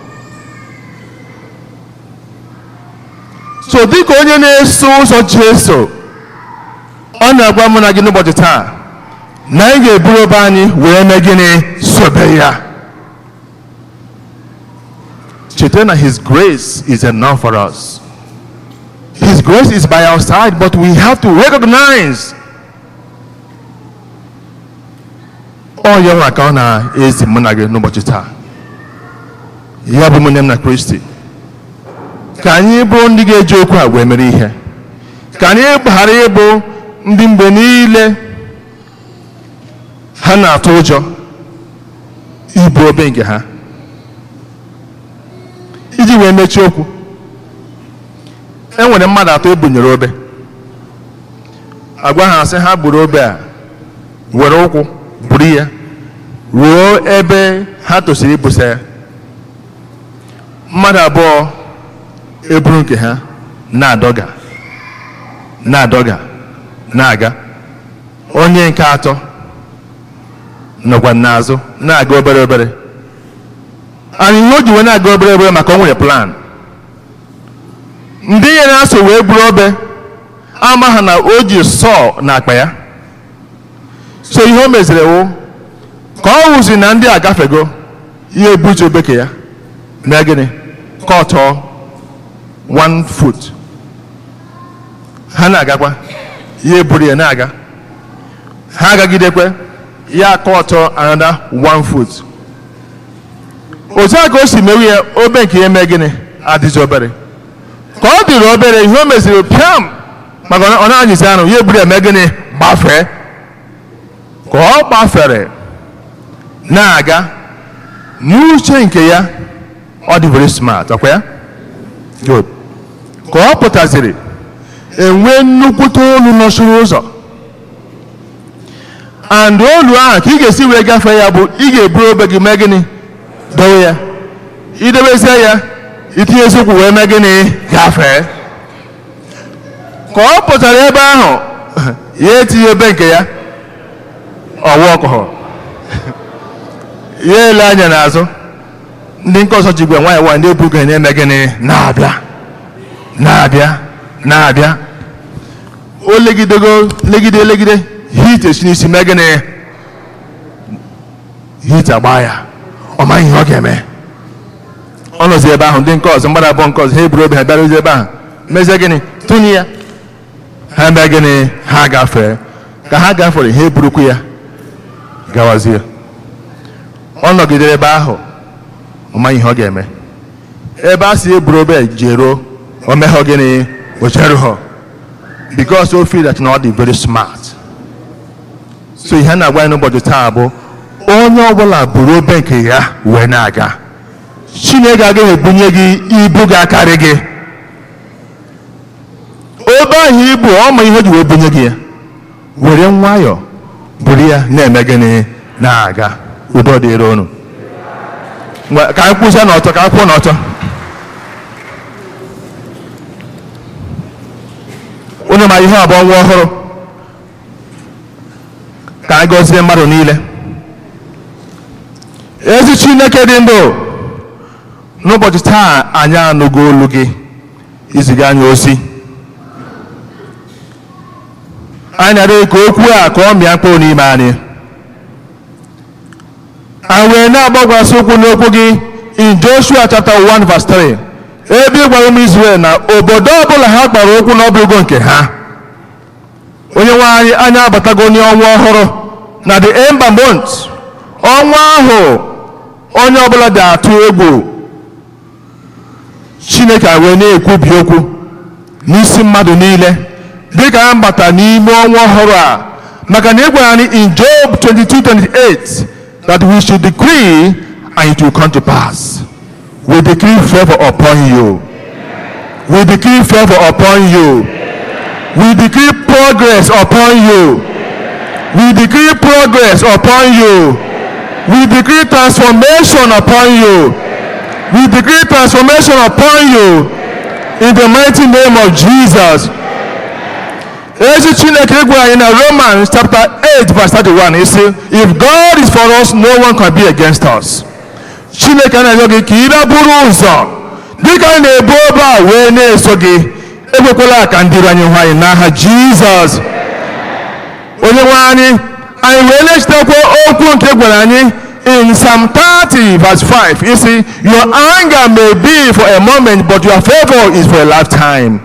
So dịka onye na-eso ụzọ Jesu, ọ na-agwa mụ na gị n'ụbọchị taa na anyị ga-eburu obe anyị wee mee gịnị? Sobe ya. Cheta na His grace is enough for us. His grace is by our side, but we have to recognize. Ọ ya nwa ka ọ na-ezi mụ na gị n'ụbọchị taa. Ya bụ ụmụnne m na Kristi, ka anyị bụ ndị ga-eji okwu a wee mere ihe, ka anyị ghara ịbụ ndị mgbe niile ha na-atụ ụjọ ibu obe nke ha. Iji wee mechie okwu, e nwere mmadụ atọ ebunyere obe, agwa ha sị ha buru obe a were ụkwụ buru ya ruo ebe ha tosiri ibusa ya. Mmadụ abụọ eburu nke ha na-adọga na-adọga na-aga, onye nke atọ nọkwa n'azụ na-aga obere obere. And ihe o ji wee na-aga obere obere maka o nwere plan. Ndị ya na-aso wee buru obe ama ha na o ji sọọ n'akpa ya. So ihe o meziri wụ ka ọ wụzi na ndị agafego ihe ebutu obeke ya mee gịnị? Ka ọ tọọ 1 foot. Ha na-agakwa ihe eburu ya na-aga, ha agagidekwe ya ka ọ tọọ another 1 foot. Otu a ka o si mewe ya, obe nke ya mee gịnị? Adịzi obere. Ka ọ dịrị obere, ihe o meziri pịam maka ọ na-anyịzi anụ ya eburu ya mee gịnị? Gbafee. Ka ọ gbafere na-aga n'uche nke ya, ọ dị very smart, ọkwa ya? Good. Ka ọ pụtaziri enwe nnukwute olu nọchiri ụzọ, and olu ahụ ka ị ga-esi wee gafee ya bụ ị ga-eburu obe gị mee gịnị? Dowe ya. Idebezie ya, itinye eziokwu wee mee gịnị? Gafee. Ka ọ pụtara ebe ahụ, ya etinye ebe nke ya, ọwa ọkụhọ ya ele anya n'azụ, ndị nke ọzọ jigwe nwayọọ nwayọọ ndị ebugo na-eme gịnị? Na-abịa na-abịa na-abịa. O legidego legide legide, hit esi n'isi mee gịnị? Hit agba ya, ọ maghị ihe ọ ga-eme. Ọ nọzi ebe ahụ, ndị nke ọzọ mmadụ abụọ nke ọzọ ha eburu obi ha bịaruzie ebe ahụ mezie gịnị? Tụnye ya. Ha mee gịnị? Ha gafee. Ka ha gafere, ha eburukwu ya gawazie. Ọ nọgidere ebe ahụ, ọ maghị ihe ọ ga-eme. Ebe a si eburu obe jeruo, o meghọ gịnị? O jerughọ. Because o feel that na ọ dị very smart. So ihe a na-agwa anyị n'ụbọchị taa bụ onye ọbụla buru obe nke ya wee na-aga. Chineke agaghị ebunye gị ibu ga-akarị gị. Obe ahụ ibu, ọ ma ihe o ji wee bunye gị ya. Were nwayọọ Buru ya na-eme gịnị? Na-aga. Udo dịrị unu. Ngwa, ka anyị kwụsịa n'ọtọ, ka anyị kwụọ n'ọtọ. Unu ma ihe abụọ nwa ọhụrụ. Ka anyị gọzie mmadụ niile. Ezi Chineke dị ndụ, n'ụbọchị taa anyị anụgo olu gị iziga anyị ozi. Anyị na-arịọ ka okwu a ka ọ mịa mkpụrụ n'ime anyị. Anyị wee na-agbakwasị ụkwụ n'okwu gị in Joshua chapter 1 verse 3, ebe ị gwara ụmụ Israel na obodo ọbụla ha kpara ụkwụ n'ọbụgo nke ha. Onye nwe anyị, anyị abatago n'ọnwa ọhụrụ na the ember month, ọnwa ahụ onye ọbụla dị atụ egwu. Chineke wee na-ekwubi okwu n'isi mmadụ niile dịka ha bata n'ime ọnwa ọhụrụ a, maka na ị gwara anyị in Job 22:28 that we should decree and it will come to pass. We decree favor upon you. We decree favor upon you. We decree progress upon you. We decree progress upon you. We decree transformation upon you. We decree transformation upon you in the mighty name of Jesus. Ezi Chineke gwara anyị na Romans chapter 8 verse 31, isi if God is for us, no one can be against us. Chineke na-arịọ gị ka ị bịa buru ụzọ dịka anyị na-ebu obe a wee na-eso gị. Ekwekwala ka ndị iro anyị hụ anyị n'aha Jizọs. Onye nwe anyị, anyị wee na-echetakwa okwu nke gwara anyị in Psalm 30 verse 5, isi your anger may be for a moment, but your favor is for a lifetime.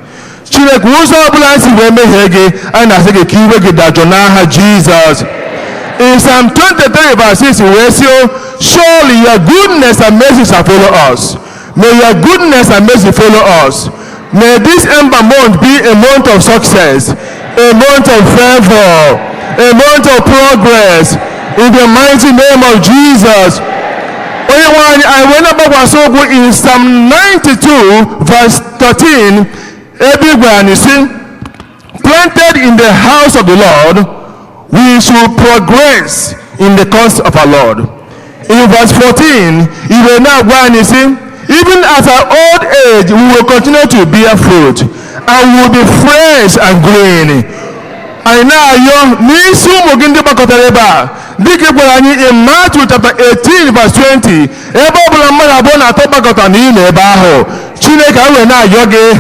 Chineke, ụzọ ọbụla anyị si wee mehie gị, anyị na-asị gị ka iwe gị dajụ n'aha Jizọs. In Psalm 23 verse 6, wee sị, surely your goodness and mercy shall follow us. May your goodness and mercy follow us. May this ember month be a month of success, a month of favor, a month of progress, in the mighty name of Jesus. Onye nwe anyị, anyị wee na-agbakwasị ụkwụ in Psalm 92 verse 13, ebe ị gwara anyị sị, planted in the house of the Lord, we should progress in the cause of our Lord. In verse 14, he will now gwa anyị sị, even at our old age, we will continue to bear fruit and we will be fresh and green. Anyị na-ayọ n'isi ụmụ gị ndị gbakọtara ebe a, dịka ị gwara anyị in Matthew chapter 18 verse 20, ebe ọ bụla mmadụ abụọ na atọ gbakọtara n'ime ebe ahụ, Chineke anyị wee na-ayọ gị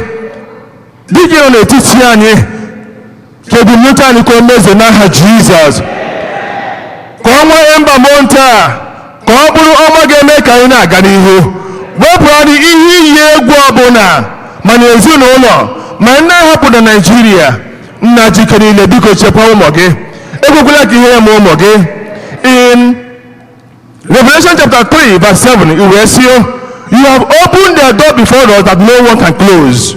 dịka ị nọ n'etiti anyị, ka ebumnuche anyị ka o mezuo n'aha Jizọs. Ka ọnwa ember month a ka ọ bụrụ ọnwa ga-eme ka anyị na-aga n'ihu. Wepụ anyị ihe iyi egwu ọbụla ma na ezinụlọ ma ndị ahapụ na Naịjirịa. Nna jike niile, biko chekwa ụmụ gị, ekwekwala ka ihe ya ma ụmụ gị. In Revelation chapter 3 verse 7, it will say, you have opened the door before us that no one can close.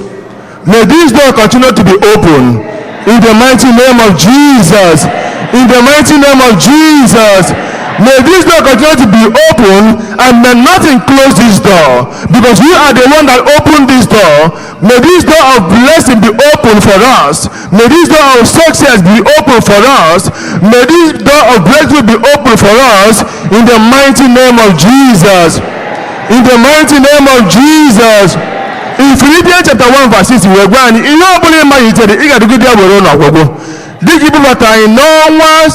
May this door continue to be open in the mighty name of Jesus. In the mighty name of Jesus. May this door continue to be open and may nothing close this door, because you are the one that opened this door. May this door of blessing be open for us. May this door of success be open for us. May this door of breakthrough be open for us in the mighty name of Jesus. In the mighty name of Jesus. In Philippians chapter 1 verse 6, wee gwa anyị ihe ọ bụla ị malitere ị ga-adịgide ya were n'ọgwụgwụ. Dịka ibubata anyị n'ọnwa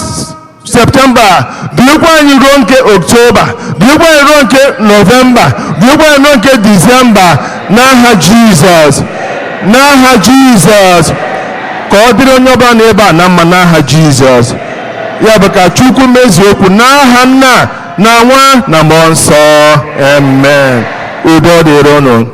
Septemba, duokwa anyị ruo nke Oktoba, duokwa anyị ruo nke Nọvemba, duokwa anyị ruo nke Disemba n'aha Jizọs. N'aha Jizọs. Ka ọ dịrị onye ọbụla n'ebe a na mma n'aha Jizọs. Ya bụ ka Chukwu mezuo okwu n'aha Nna na Nwa na Mmụọ Nsọ. Amen. Udo dịrị unu.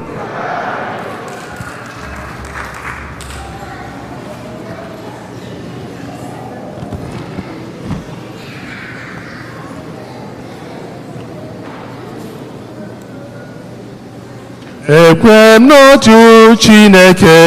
Ekwe m n'otu Chineke,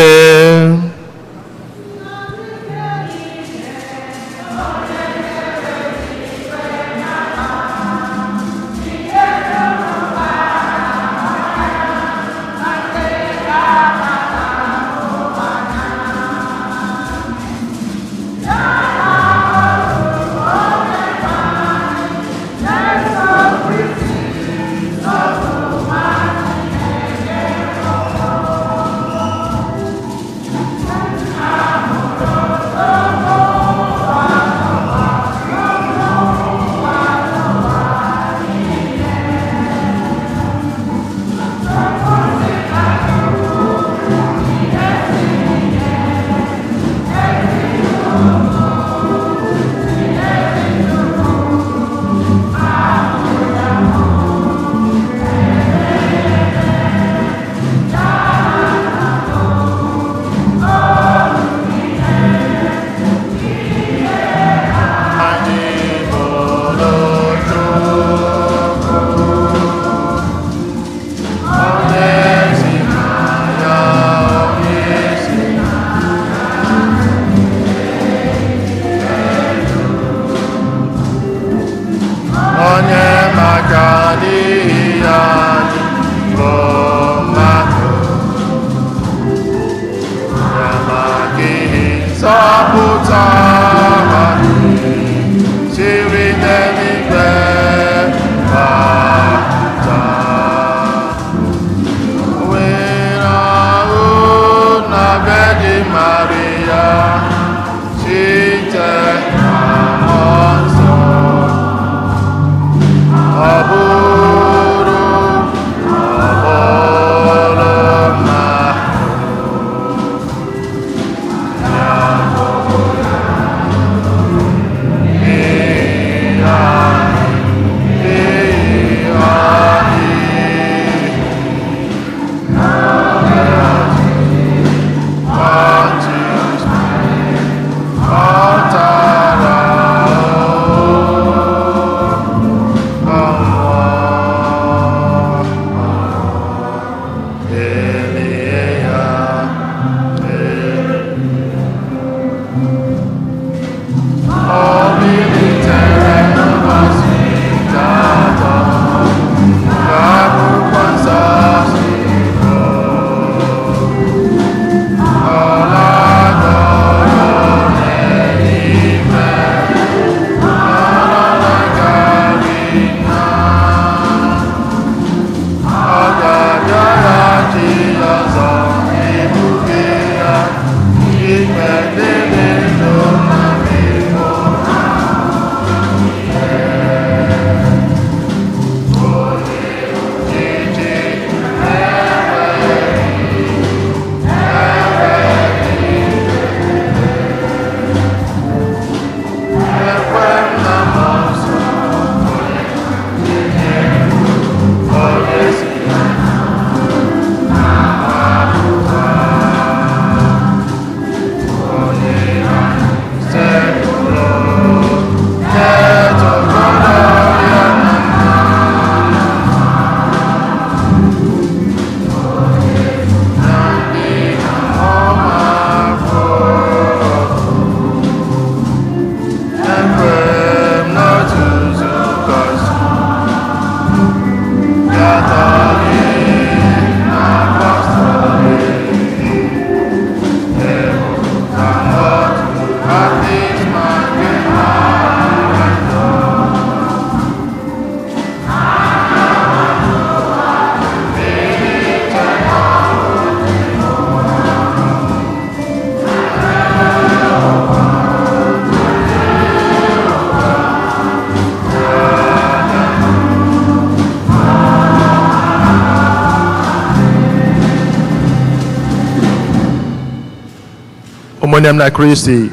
Ụmụnne m na Kristi,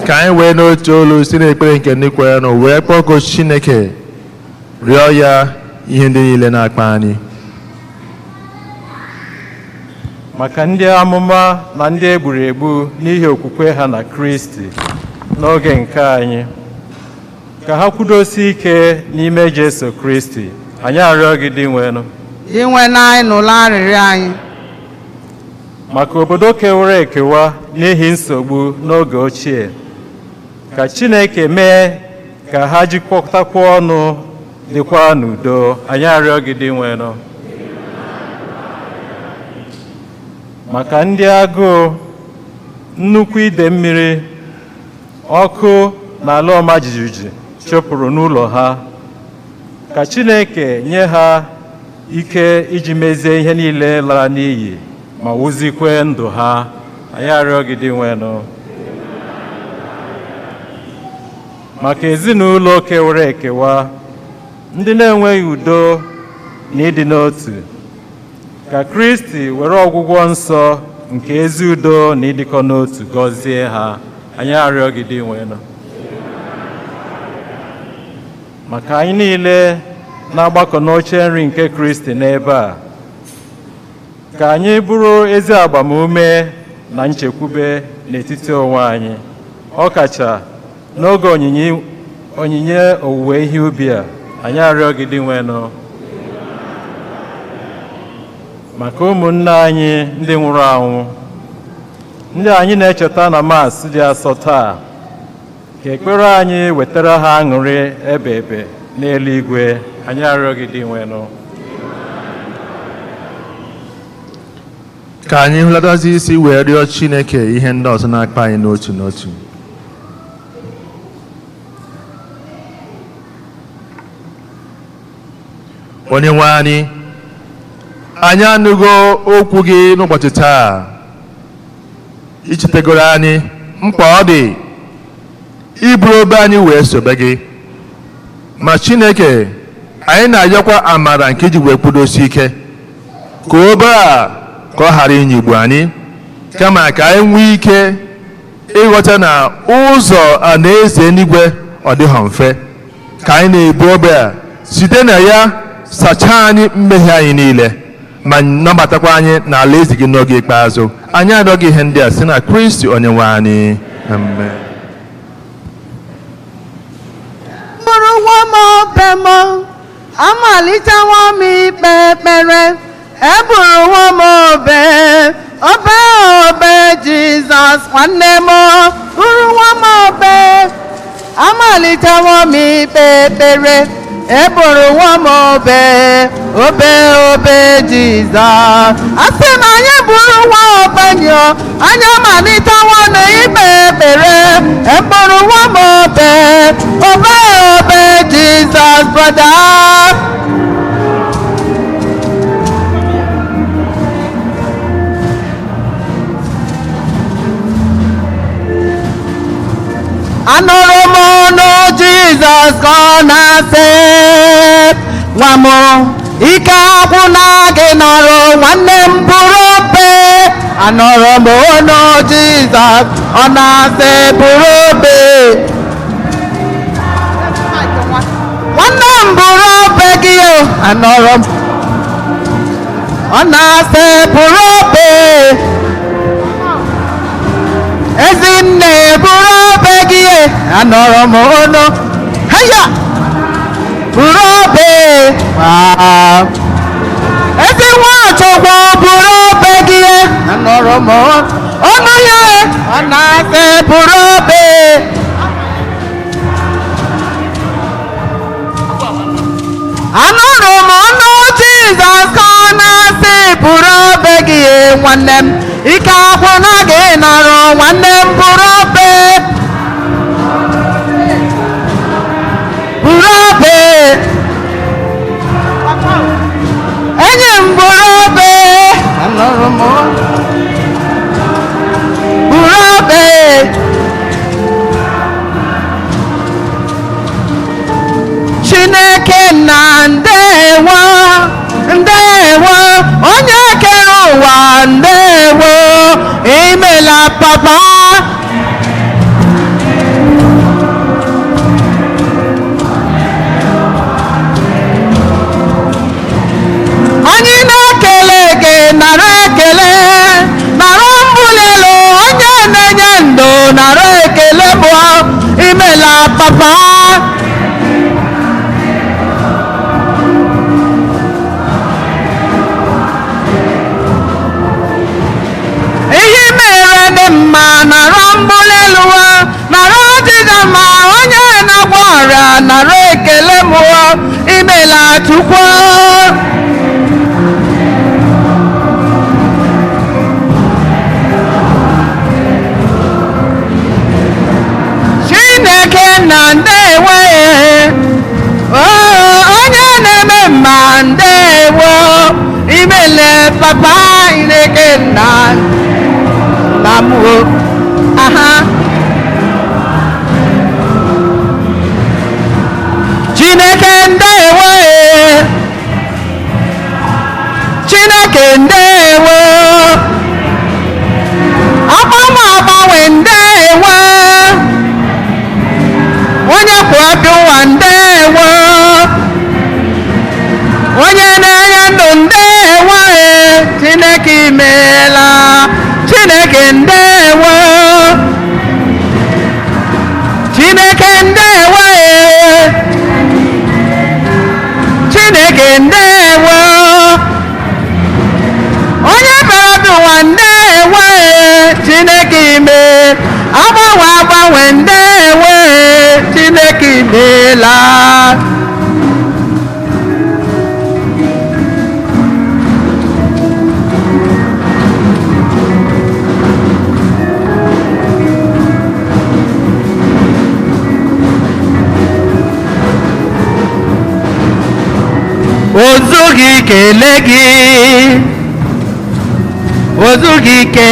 ka anyị wee n'otu olu si n'ekpere nke ndị kwerenụ wee kpọkuo Chineke, rịọ ya ihe ndị niile na-akpa anyị. Maka ndị amụma na ndị e gburu egbu n'ihi okwukwe ha na Kristi n'oge nke anyị, ka ha kwudosie ike n'ime Jesu Kristi, anyị arịọ gị, Dinwenụ. Dinwenụ anyị, nụrụ arịrịọ anyị. Maka obodo kewara ekewa n'ihi nsogbu n'oge ochie, ka Chineke mee ka ha jikọtakwa ọnụ dịkwa n'udo, anyị arịọ gị, Dinwenụ. Maka ndị agụụ, nnukwu ide mmiri, ọkụ na ala ọma jijiji chụpụrụ n'ụlọ ha, ka Chineke nye ha ike iji mezie ihe niile lara n'iyi ma wuzikwe ndụ ha, anyị arịọ gị, Dinwenụ. Maka ezinụlọ kewara ekewa, ndị na-enweghị udo na ịdị n'otu, ka Kristi were ọgwụgwọ nsọ nke ezi udo na ịdịkọ n'otu gọzie ha, anyị arịọ gị, Dinwenụ. Maka anyị niile na-agbakọ n'oche nri nke Kristi n'ebe a, ka anyị bụrụ ezi agbamume na nchekwube n'etiti onwe anyị, ọkacha n'oge onyinye owuwe ihe ubi a, anyị arịọ gị, Dinwenụ. Maka ụmụnne anyị ndị nwụrụ anwụ, ndị anyị na-echeta na Maasị dị asọ taa, ka ekpere anyị wetara ha aṅụrị ebe ebe n'eluigwe, anyị arịọ gị, Dinwenụ. Ka anyị hụlatazi isi wee rịọ Chineke ihe ndị ọzọ na-akpa anyị n'otu n'otu. Onye nwe anyị, anyị anụgo okwu gị n'ụbọchị taa. Ichetegoro anyị mkpa ọ dị iburu obe anyị wee sobe gị. Ma Chineke, anyị na-ayọkwa amara nke iji wee kwudosi ike ka obe a ka ọ ghara ịnyịgbu anyị, kama ka anyị nwee ike ịghọta na ụzọ alaeze eluigwe ọ dịghọ mfe, ka anyị na-ebu obe a site na ya sachaa anyị mmehie anyị niile ma nabatakwa anyị n'ala eze gị n'oge ikpeazụ. Anyị arịọghị ihe ndị a si na Kristi onye nwe anyị. Amen. Bụrụwo m obe m, amalitewo m ikpe ekpere. Eburuwo m obe, obe, obe Jizọs. Nwanne m, bụrụwo m obe, amalitewo m ikpe ekpere. Eburuwo m obe, obe, obe Jizọs. Asị m anyị bụrụwo obenyo, anyị amalitewo n'ikpe ekpere. Eburuwo m obe, obe, obe Jizọs. Brother. Anụrụ m ọnụ Jizọs ka ọ na-asị, "Nwa m, ike agwụna gị nọrọ." Nwanne m, bụrụ obe. Anụrụ m ọnụ Jizọs, ọ na-asị, "Bụrụ obe." Nwanne m, bụrụ obe gị o. Anụrụ m, ọ na-asị, "Bụrụ obe." Ezinne, bụrụ obe gị. Anọrọ m ọnụ heya, bụrụ obe. Ah. Ezi Nwachukwu, bụrụ obe gị. Anọrọ m ọnụ ya, ọ na-asị, "Bụrụ obe." Anụrụ m ọnụ Jizọs ka ọ na-asị, "Bụrụ obe gị." Nwanne m, ike agwụna gị nọrọ. Nwanne m, bụrụ obe, bụrụ obe. Enyi m, bụrụ obe. Anụrụ m, bụrụ obe. Chineke na, ndewo, ndewo. Onye kere ụwa, ndewo, imela. Papa. papa. Ihe mere dị mma, nara mbuli elu, nara ọdịda ma onye na-agwọ ọrịa, nara ekele m. Imela Chukwu. Chineke na ndewe, onye na-eme mma, ndewo, imele papa. Chineke na nna m o, aha. Chineke ndewo, Chineke ndewo, agbanwe agbanwe, ndewo, onye kwụ abịa ụwa, ndewo, onye na-enye ndụ, ndewo. Chineke imeela. Chineke ndewo, Chineke ndewo, Chineke ndewo, onye bịara ụwa, ndewo. Chineke ime agbanwe agbanwe, ndewo. Chineke imeela. Ozughị kele gị, ozughị ike.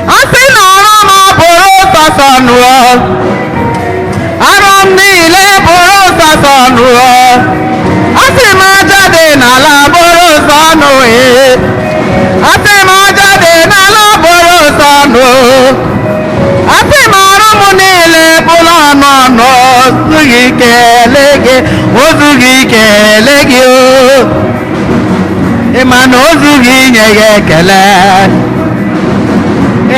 A sị na ọrụ m bụrụ sọsọ nụọ, arụ m niile bụrụ sọsọ nụọ. Asị m aja dị n'ala bụrụ sọ nụ ee. Asị m aja dị n'ala bụrụ sọ nụ. Asị m arụ m niile bụrụ ọnụ ọnụ, ozughị kele gị, ozughị kele gị o. Ịma na ozughị inye gị ekele,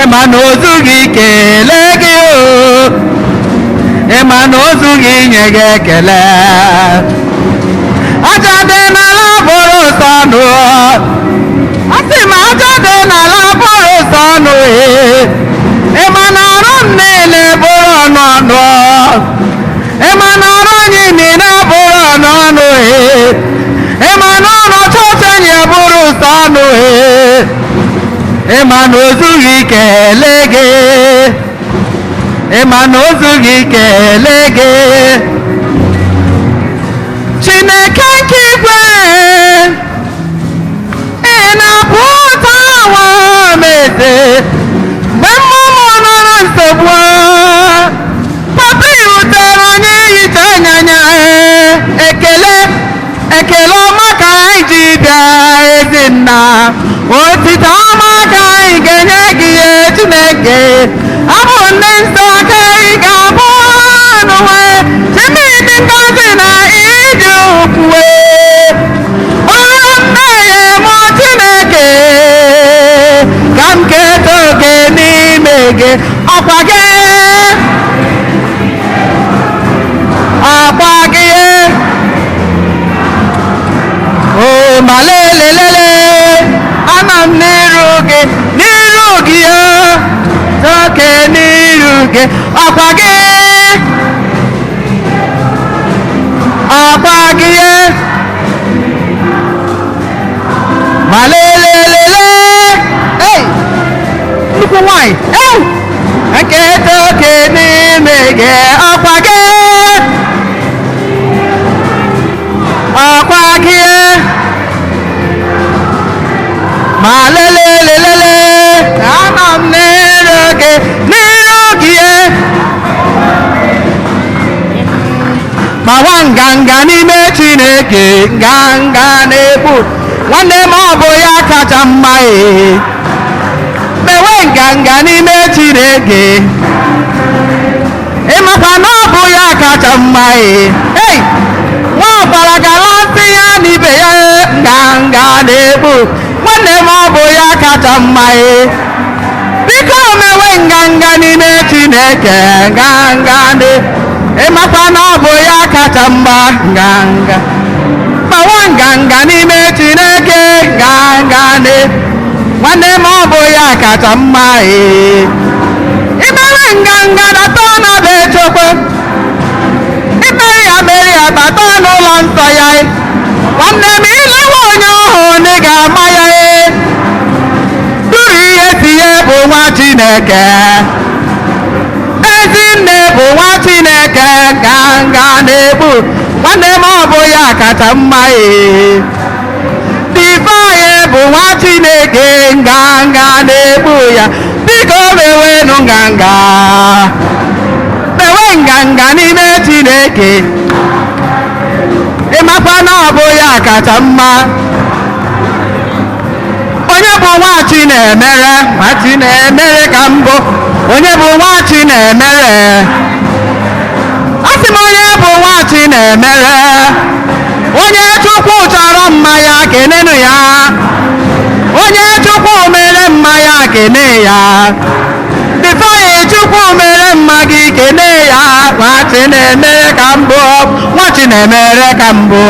ịma na ozughị kele gị o, ịma na ozughị inye gị ekele. Aja dị n'ala bụrụ sọ nụ. Asị m aja dị n'ala bụrụ sọ nụ ee. Ịma na arụ m niile bụrụ ọnụ ọnụ, ịma na arụ anyị niile bụrụ ọnụ ọnụ ee. Ịma na ụlọ chọọchị anyị bụrụ sọ ọnụ ee. Ịma na ozughị kele gị, ịma na ozughị kele gị. Chineke nke igwe, ị na-apụta awa m eze mgbe mmụọ nọ na nsogbu. Papa, irutere anyị hicha anyanya. Ekele, ekele ọma ka anyị ji bịa. Ezinna, otito ọma ka anyị ga-enye gị. Chineke, abụ ndị nsọ ka anyị ga-abụ n'ụwa. Chimidi ngozi na ịdị ukwuu, ọrụ mmehie m. Chineke, ka m keta oke n'ime gị. Ọkwa gị, ọkwa gị. O malelelele, ana m n'iru gị, n'iru gị o, oke n'iru gị. Ọkwa gị, ọkwa gị. Malelelele, ei, nnukwu nwanyị ew, nketa oke n'ime gị. Ọkwa gị, ọkwa gị. Ma lelelelele, anọ m n'iru gị, n'iru gị. Gbawa nganga n'ime Chineke, nganga na-egbu nwanne m, ọ bụ ya kacha mma ee. Mewe nganga n'ime Chineke, ịmakwa na ọ bụ ya kacha mma ee. Hey! Nwa ọbara gara nsị ya n'ibe ya. Nganga na-egbu nwanne m, ọ bụ ya kacha mma ee. Biko mewe nganga n'ime Chineke, nganga na Ịmakwa na ọ bụ ya kacha mma. Nganga gbawa nganga n'ime Chineke, nganga ne nwanne m, ọ bụ ya kacha mma. Ee, imere nganga data na be Chukwu, imere ya mere ya bata n'ụlọ nsọ ya. Nwanne m, ilewe onye ọhụụ na ị ga-ama ya. Ee, duru ihe tinye bụ nwa Chineke, ezinne bụ nwa Chineke. Nganga na-egbu nwanne m, ọ bụ ya kacha mma. Ee, Divine bụ nwa Chineke, nganga na-egbu ya. Biko mewenu nganga, mewe nganga n'ime Chineke. Ịmakwa na ọ bụ ya kacha mma. Onye bụ nwa Chinemere? Nwa Chinemere ka mbụ. Onye bụ nwa Chinemere? Asị m, onye bụ nwa Chinemere? Onye Chukwu chọrọ mma ya, kenenu ya. Onye Chukwu mere mma ya, kene ya. Bifeanyi Chukwu mere mma gị, kene ya. Nwa Chinemere ka mbụ, nwa Chinemere ka mbụ.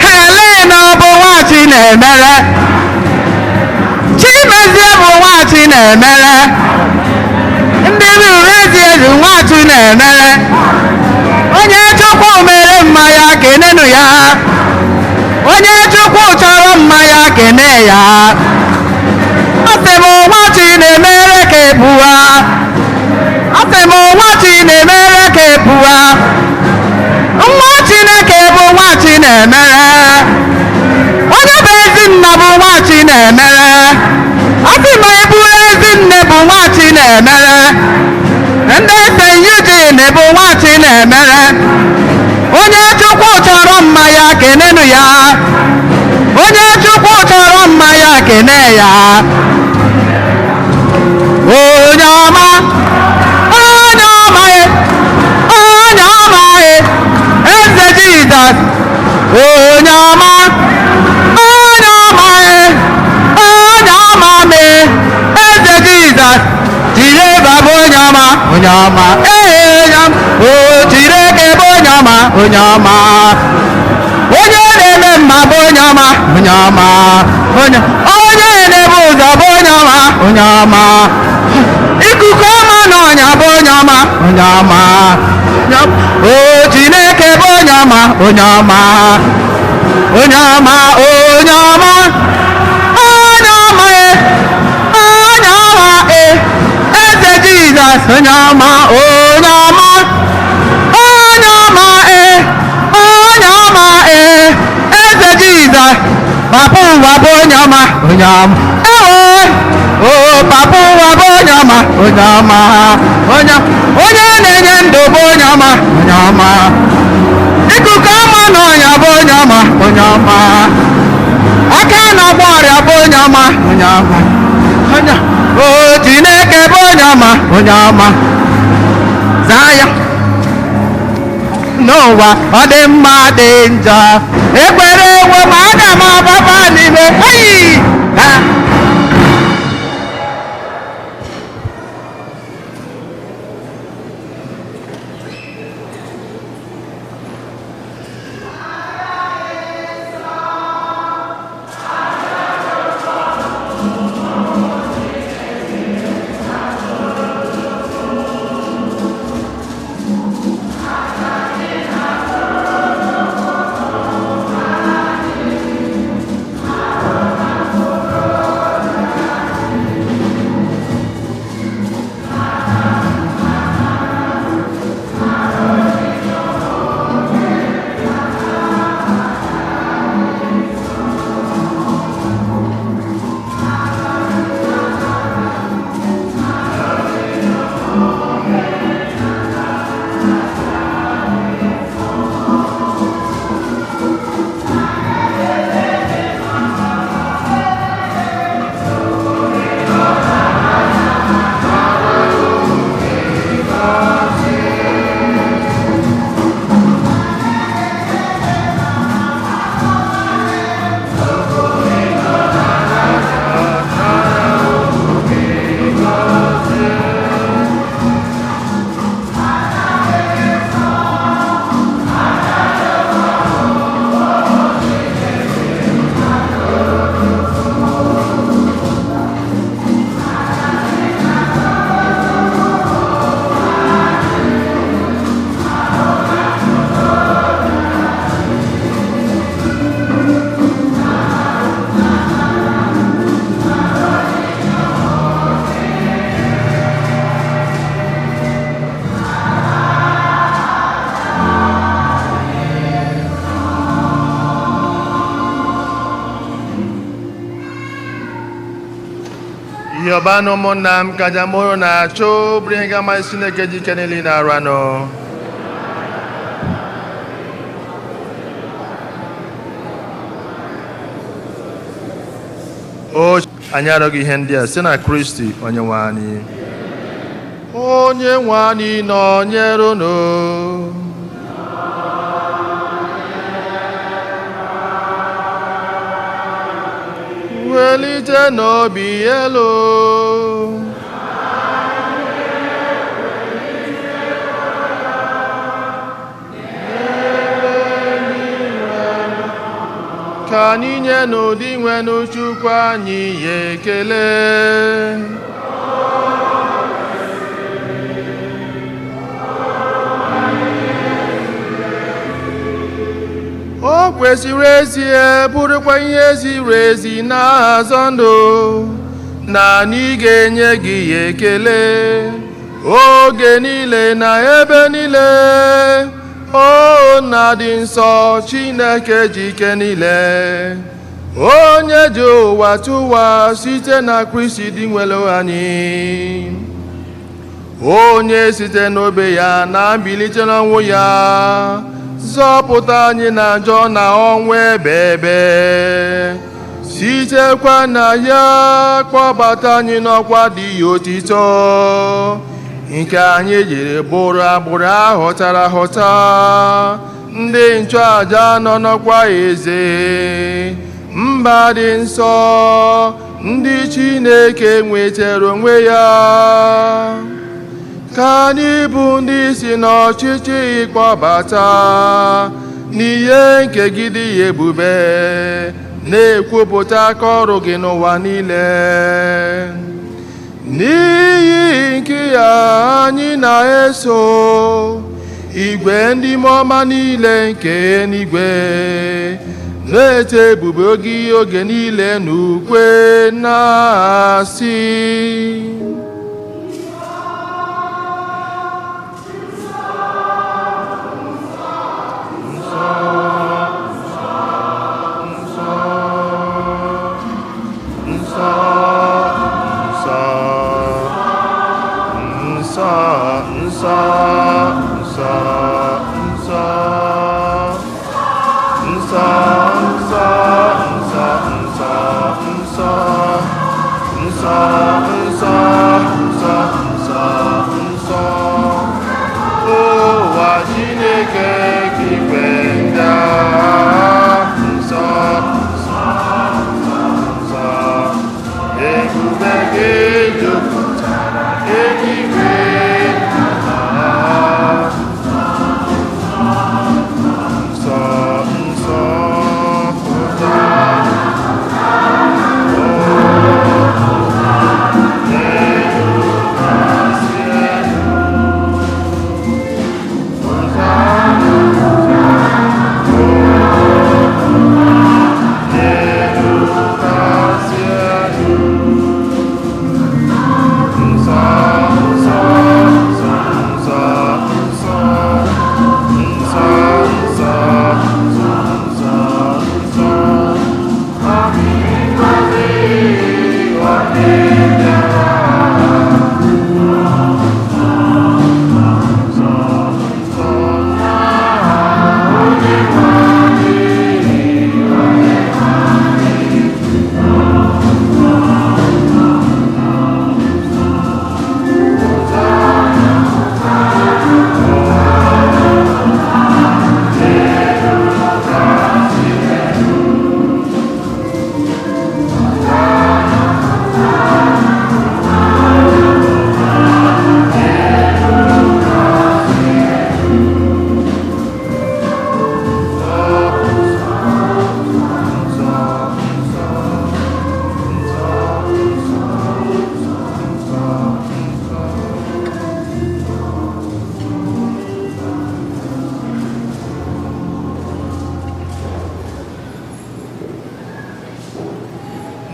Helen bụ nwa Chinemere, Chimezie bụ nwa Chinemere, ndị ruru ezi ezi, nwa Chinemere. Onye Chukwu mere mma ya, kenenu ya. Onye Chukwu chọrọ mma ya, kene ya. Asị m, nwa Chinemere ka ebuwa. Asị m, nwa Chinemere ka ebuwa. Nwa Chineke bụ nwa Chinemere. Onye bụ ezinna bụ nwa Chinemere. Asị m, eburu ezinne bụ nwa Chinemere. Ndị St. Eugene bụ nwa Chinemere. Onye Chukwu chọrọ mma ya, kenenu ya. Onye Chukwu chọrọ mma ya, kene ya. Onye ọma, onye ọma e, onye ọma e, eze Jizọs. Onye ọma, onye ọma e, onye ọma me, eze Jizọs. Jehova bụ onye ọma, onye ọma ee, onye ọma. O Chineke bụ onye ọma, onye ọma. Onye na-eme mma bụ onye ọma, onye ọma. Onye na-ebu ụzọ bụ onye ọma, onye ọma. Ikuku ọma na ọnya bụ onye ọma, onye ọma. O Chineke bụ onye ọma, onye ọma, onye ọma, onye ọma, onye ọma e, onye ọma e, eze Jizọs. Onye ọma, onye ọma, onye ọma e, onye ọma e, eze Jizọs. Papa ụwa bụ onye ọma, onye ọma. Ewe o, papa ụwa bụ onye ọma, onye ọma. Onye na-enye ndụ bụ onye ọma, onye ọma. Ikuku ọma na ọnya bụ onye ọma, onye ọma. Aka na-agba ọrịa bụ onye ọma, onye ọma. Onye o Chineke bụ onye ọma, onye ọma. Zaa ya n'ụwa, ọ dị mma, dị njọ, ekwere ewo ma aga m agbaba n'ime ayi ha. Yọbanụ ụmụnna m ka aja mụrụ na-achụ bụrụ ihe ga-amasị Chineke ji ike niile na-arụ anụ. O anyị arịọghị ihe ndị a site na Kristi onye nwe anyị. Onye nwe anyị nọnyere unu. Welite n'obi elu. Ka anyị nye n'ụdị nwenụ Chukwu anyị ya ekele. O kwesịrị ezie, bụrụkwa ihe ziri ezi na-azọ ndụ, na anyị ga-enye gị ya ekele oge niile na ebe niile, o nna dị nsọ, Chineke ji ike niile, onye ji ụwa tụwa site na Kristi dị nwere anyị, onye site n'obe ya na mbilite n'ọnwụ ya zọpụta anyị na njọ na ọnwụ ebe ebe, sitekwa na ya kpọbata anyị n'ọkwa dị ya otito, nke anyị jiri bụrụ agbụrụ ahọtara ahọta, ndị nchụaja nọ n'ọkwa eze, mba dị nsọ, ndị Chineke nwetara onwe ya. Ka anyị bụ ndị si n'ọchịchị kpọbata n'ihe nke gị dị ya ebube, na-ekwupụta aka ọrụ gị n'ụwa niile. N'ihi nke ya anyị na-eso igwe ndị mmụọ ọma niile nke eluigwe na-eto ebube gị oge niile n'ukwe na-asị: Nsọ, nsọ, nsọ, nsọ, nsọ, nsọ, nsọ, nsọ, nsọ, nsọ, nsọ, nsọ, nsọ, nsọ, nsọ, nsọ, ụwa Chineke ka ikpe ndị agha. Nsọ, nsọ, nsọ, ebube gị jupụtara eluigwe na ala. Nsọ, nsọ, pụta.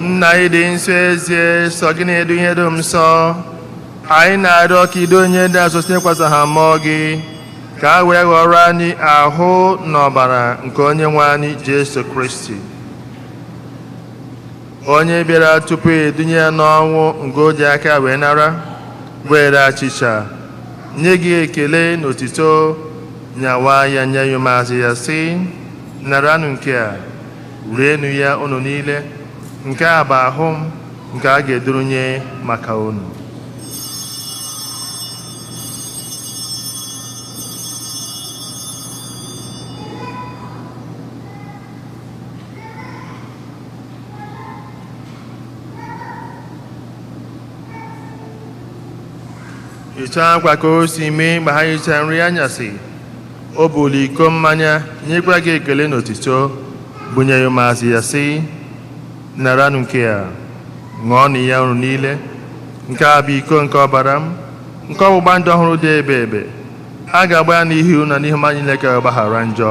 Nna anyị dị nsọ ezie, sọ gị na-edu ihe dum nsọ. Anyị na-arịọ ka ido onye dị asọ site n'ịkwasa ha mmụọ gị, ka ha wee ghọrọ anyị ahụ na ọbara nke onye nwe anyị Jesu Kristi. Onye bịara tupu edunye ya n'ọnwụ nke o ji aka wee nara, were achịcha nye gị ekele na otito, nyawa ya nye ya ụmụazụ ya, sị: "Naranụ nke a, rienụ ya unu niile. Nke a bụ ahụ m nke a ga-eduru nye maka unu." Hichaa akwa ka o si mee mgbe ha richara nri anyasị, o buru iko mmanya, nyekwa gị ekele n'otito, bunye ya ụmụazụ ya, sị: "Naranụ nke a, ṅụọnụ ya unu niile. Nke a bụ iko nke ọbara m, nke ọgbụgba ndụ ọhụrụ dị ebe ebe. A ga-agba ya n'ihi unu na n'ihu mmadụ niile ka gbaghara njọ.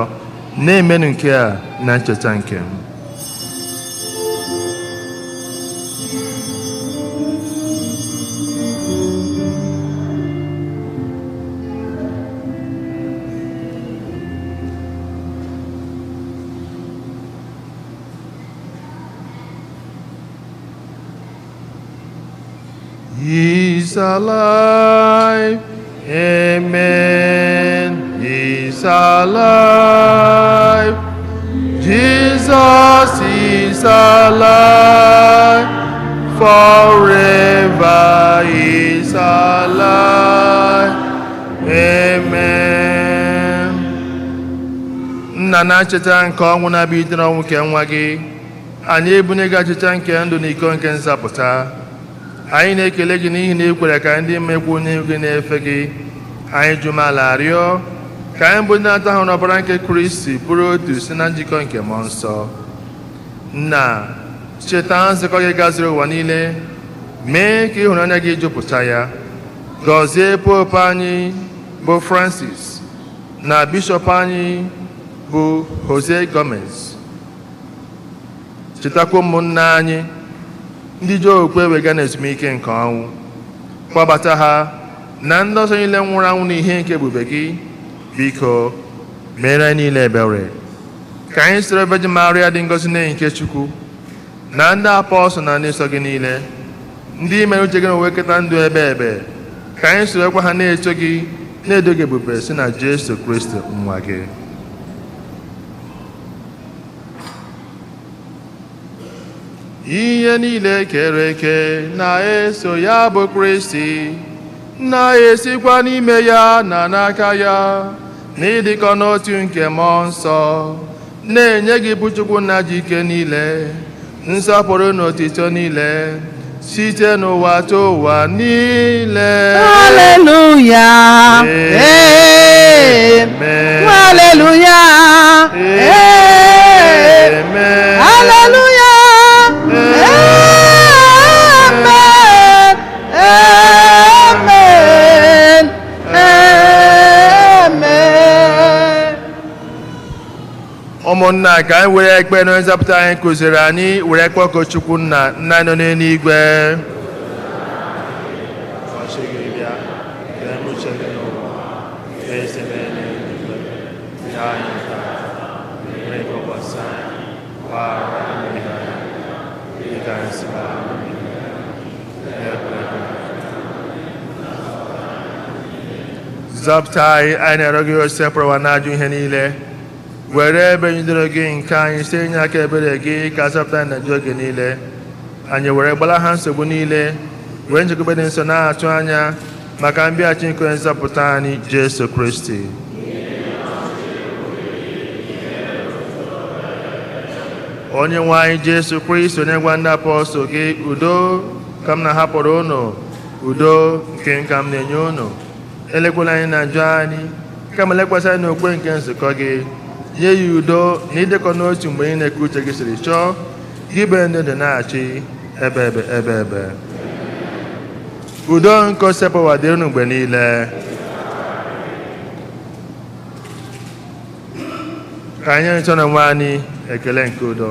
Na-emenụ nke a na ncheta nke m." He's alive. Amen. He's alive. Jesus is alive. Forever he's alive. Amen. Nna, na ncheta nke ọnwụ na-abịa n'ọnwụ nke nwa gị, anyị ebunye gị achịcha nke ndụ na iko nke nzapụta. Anyị na-ekele gị n'ihi na ị kwere ka ndị mmekwu n'ihu gị na-efe gị. Anyị jumala arịọ ka anyị bụ ndị na-ata ahụrụ ọbara nke Kristi bụrụ otu si na njikọ nke Mmụọ Nsọ. Nna, cheta nzukọ gị gaziri ụwa niile, mee ka ịhụnanya gị jupụta ya. Gọzie Popu anyị bụ Francis na bishọp anyị bụ Jose Gomez. Chetakwa ụmụnna anyị ndị ji okwukwe wega na ezumike nke ọnwụ, kpọbata ha na ndị ọzọ niile nwụrụ anwụ n'ihe nke ebube gị. Biko mere anyị niile ebere, ka anyị soro Virgin Maria dị ngọzi nne nke Chukwu, na ndị apọstụl na ndị nsọ gị niile, ndị mere uche gị na onwe keta ndụ ebe ebe, ka anyị sorokwa ha na-eto gị, na-edo gị ebube si na Jesu Kristi nwa gị. Ihe niile kere eke na-eso ya bụ Kristi, na-esikwa n'ime ya na n'aka ya, n'ịdịkọ n'otu nke Mmụọ Nsọ, na-enye gị bụ Chukwu nna ji ike niile, nsọpụrụ na otito niile, site n'ụwa to ụwa niile. Hallelujah. Amen. Hallelujah. Amen. Hallelujah. Amen. Amen. Amen. Ụmụnna, ka anyị were ekpere na onye nzọpụta anyị kụziri anyị were kpọkuo Chukwu nna. Nna nọ n'eluigwe, ọchịchị gị bịa, ka eme uche gị n'ụwa ka esi eme n'eluigwe. Nye anyị taa nri nke ụbọchị anyị. Gbaghara anyị mmehie anyị dịka anyị si gbaghara ndị na-ekwe ekwe. Zọpụta anyị, anyị na-arịọ gị, Osebụrụwa, na-ajụ ihe niile. Were ebe nyidoro gị nke anyị site inye aka ebere gị, ka azọpụta anyị na njọ oge niile. Anyị were gbalaha nsogbu niile, were nchekwube dị nsọ na-atụ anya maka mbịaghachi nke onye nzọpụta anyị Jesu Kristi. Onye nwe anyị Jesu Kristi, onye gwa ndị apọstụl gị, "Udo ka m na-ahapụrụ unu, udo nke nka m na-enye unu," elekwala anyị na njọ anyị, kama lekwasị anyị n'okwe nke nzukọ gị, nye ya udo na ịdịkọ n'otu mgbe niile ka uche gị siri chọọ, gị bụ ndị ndụ na-achị ebe ebe ebe ebe. Udo nke Osebụrụwa dịrị unu mgbe niile. Ka anyị rịta n'onwe anyị ekele nke udo.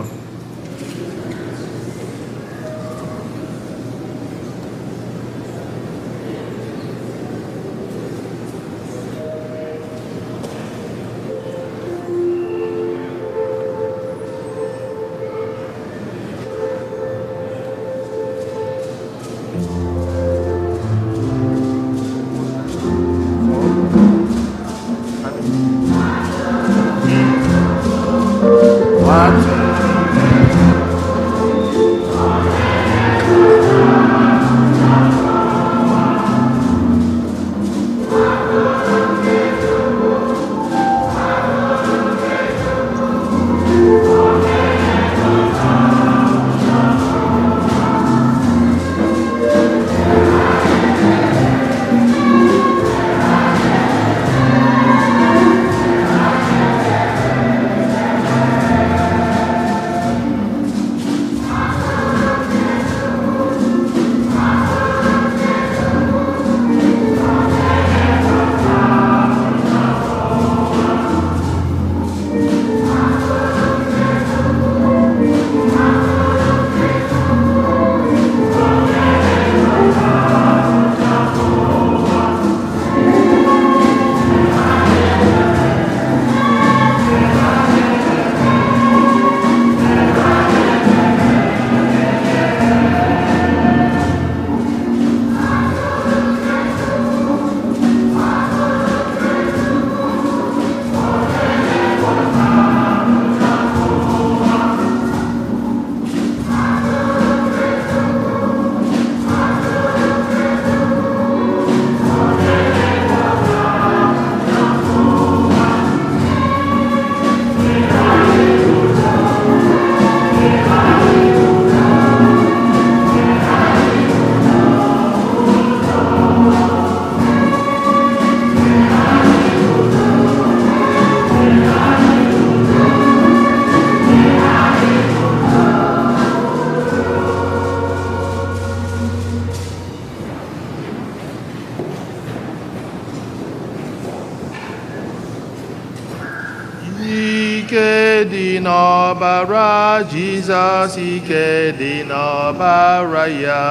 Ike dị n'ọbara Jizọs, ike dị n'ọbara ya.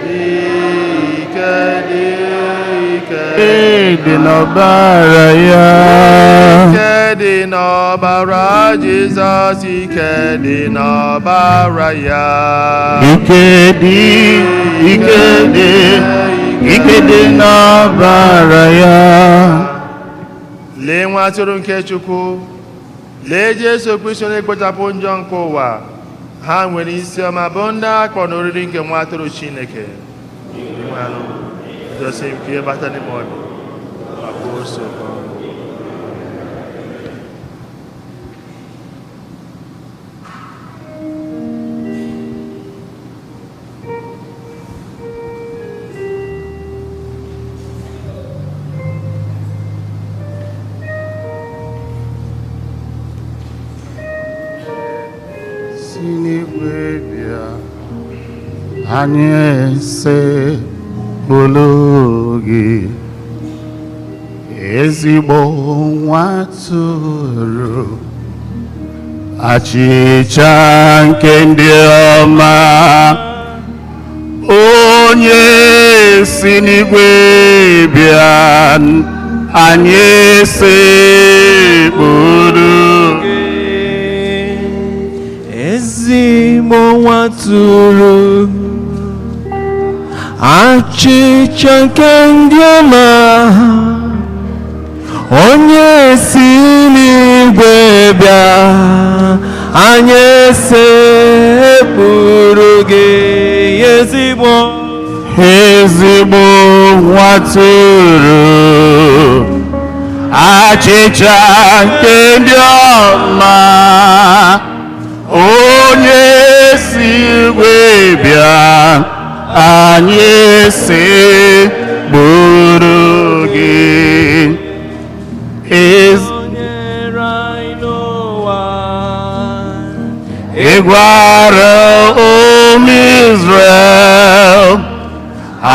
Ike dị, ike dị n'ọbara ya. Ike dị n'ọbara Jizọs, ike dị n'ọbara ya. Ike dị, ike dị, ike dị n'ọbara ya. Lee nwa atụrụ nke Chukwu, lee Jesu Kristi onye kpochapụ njọ nke ụwa. Ha nwere isi ọma bụ ndị a kpọrọ n'oriri nke nwa atụrụ Chineke. Mmanụ, dosi m ka ihe bata n'ime obi, ma kwuo ose okwu ọnụ. Si n'igwe bịa, anyị esekpulu gị, ezigbo nwa atụrụ, achịcha nke ndị ọma, onye si n'igwe bịa, anyị esekpulu gị. Ezigbo nwa atụrụ, achịcha nke ndị ọma, onye si n'igwe bịa, anyị esekpuru gị. Ezigbo, ezigbo nwa atụrụ, achịcha nke ndị ọma, onye si igwe bịa, anyị esekpuru gị. Onyere anyị n'ụwa, Ị gwara ụmụ Izrel,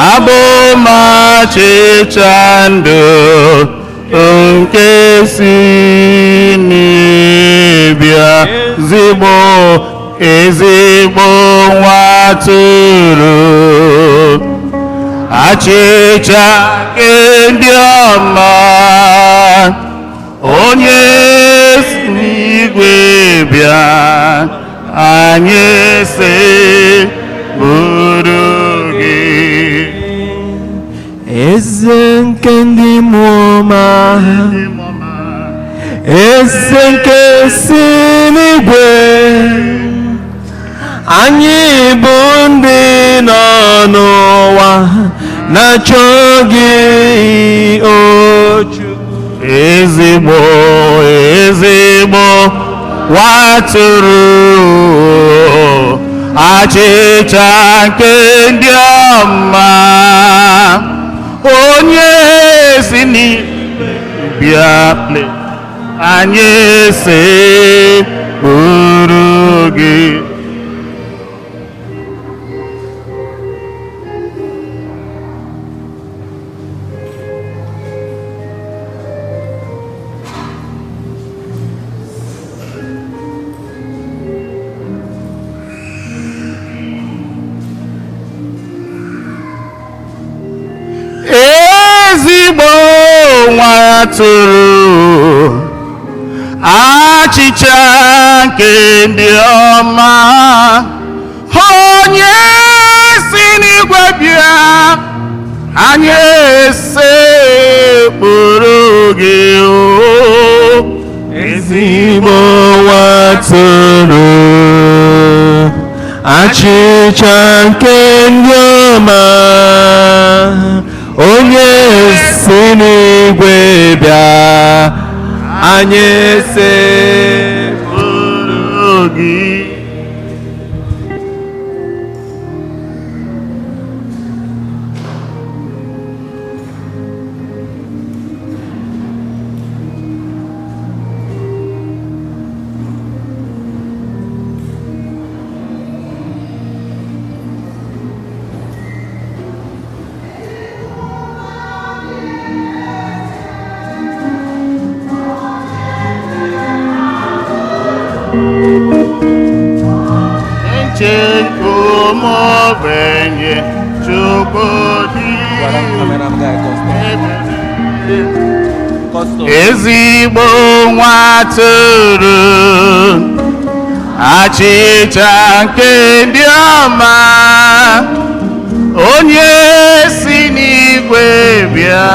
abụ m achịcha ndụ nke si n'ịbịa, zigbo ezigbo nwa atụrụ, achịcha nke ndị ọma, onye si n'igwe bịa, anyị esekpuru Eze nke ndị mmụọ ọma, eze nke si n'igwe, anyị bụ ndị nọ n'ụwa na-achọ gị, o Chukwu. Ezigbo, ezigbo nwatụrụ, achịcha nke ndị ọma, onye si n'igwe bịa, anyị sekpụrụ gị. Ezigbo nwatụrụ, achịcha nke ndị ọma, onye si n'igwe bịa, anyị esekpụrụ gị o. Ezigbo nwatụrụ, achịcha nke ndị ọma, onye si n'igwe bịa, anyị Sekpụrụ gị. Nche ụmụ ogbenye, Chukwu dị ezigbo nwatụrụ, achịcha nke ndị ọma, onye si n'igwe bịa,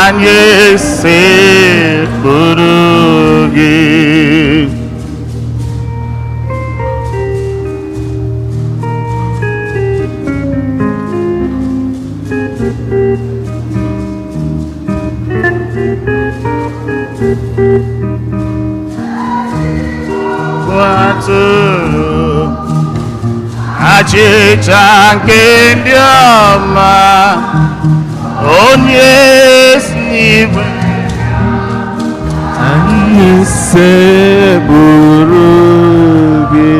anyị esekpụrụ gị. Atụrụ, achịcha nke ndị ọma, onye si n'igwe, anyị sekpụrụ gị.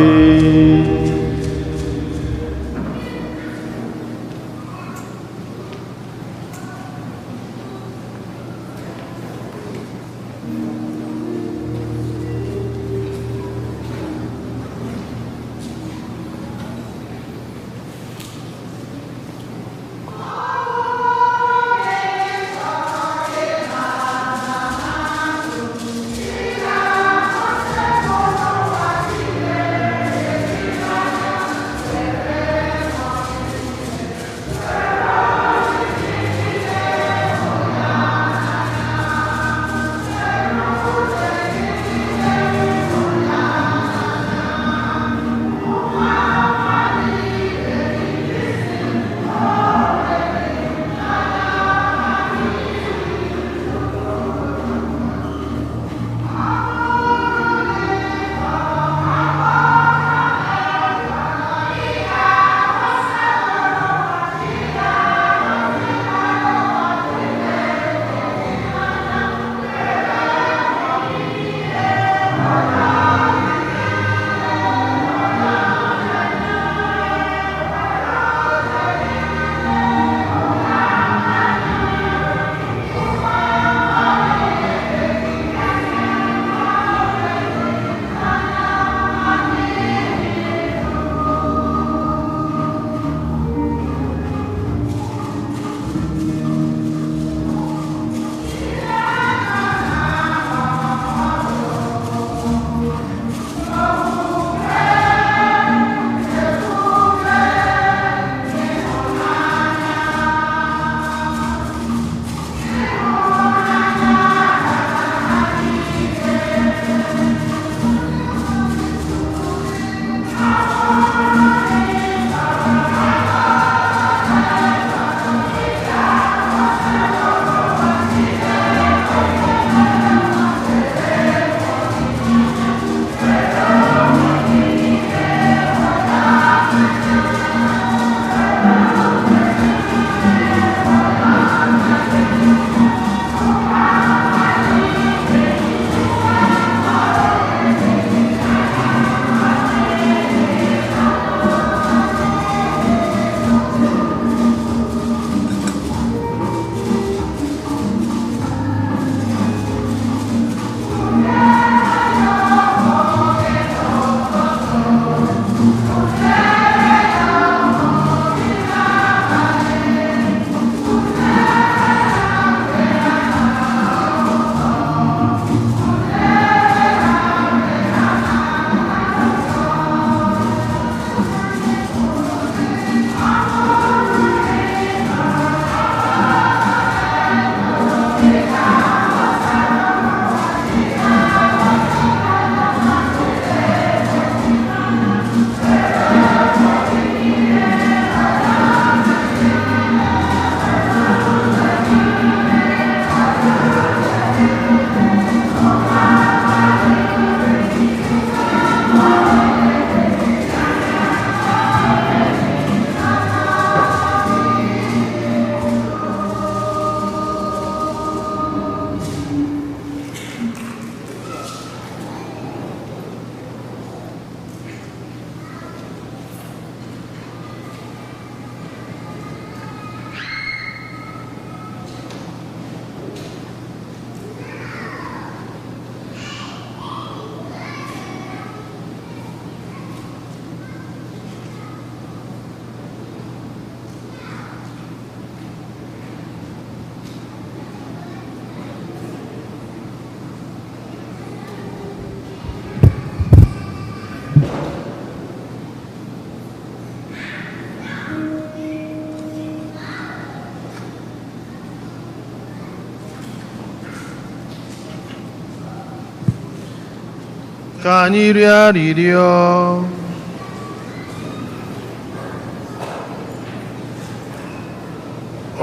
Ka anyị rịọ arịrịọ.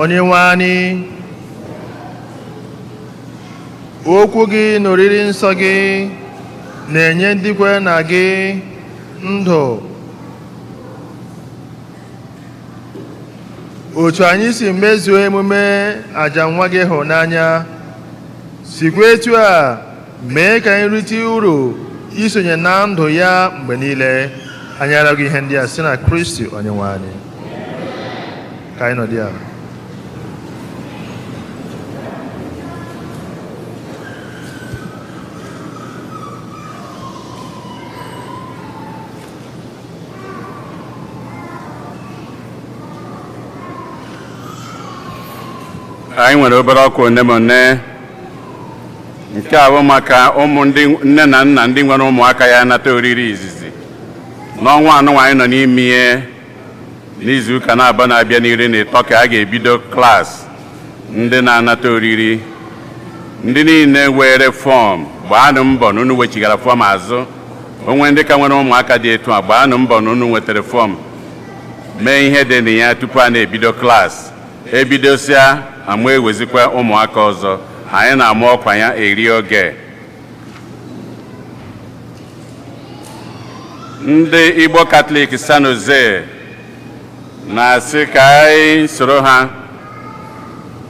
Onye nwe anyị, okwu gị na oriri nsọ gị na-enye ndị kwere na gị ndụ. Otu anyị si mezuo emume àjà nwa gị hụrụ n'anya, sikwa etu a mee ka anyị rite uru isonye na ndụ ya mgbe niile. Anyị arịọghị ihe ndị a si na Kristi Onye nwe anyị. Ka anyị nọdụ ala. Anyị nwere obere ọkwa one ma one. Nke a bụ maka ụmụ ndị nne na nna, ndị nwere ụmụaka ya nata oriri izizi n'ọnwa anụnwa anyị nọ n'ime ihe. N'izuụka na-abụọ na-abịa na 13 ka a ga-ebido class ndị na-anata oriri. Ndị niile were form, gbaanụ mbọ na unu wechigara form azụ. Onwe ndị ka nwere ụmụaka dị etu a, gbaanụ mbọ na unu nwetara form, mee ihe dị na ya tupu a na-ebido class. Ebidosịa, ama ewezikwa ụmụaka ọzọ. Anyị na-ama ọkwa ya eri oge. Ndị Igbo Katọlik San Jose na-asị ka anyị soro ha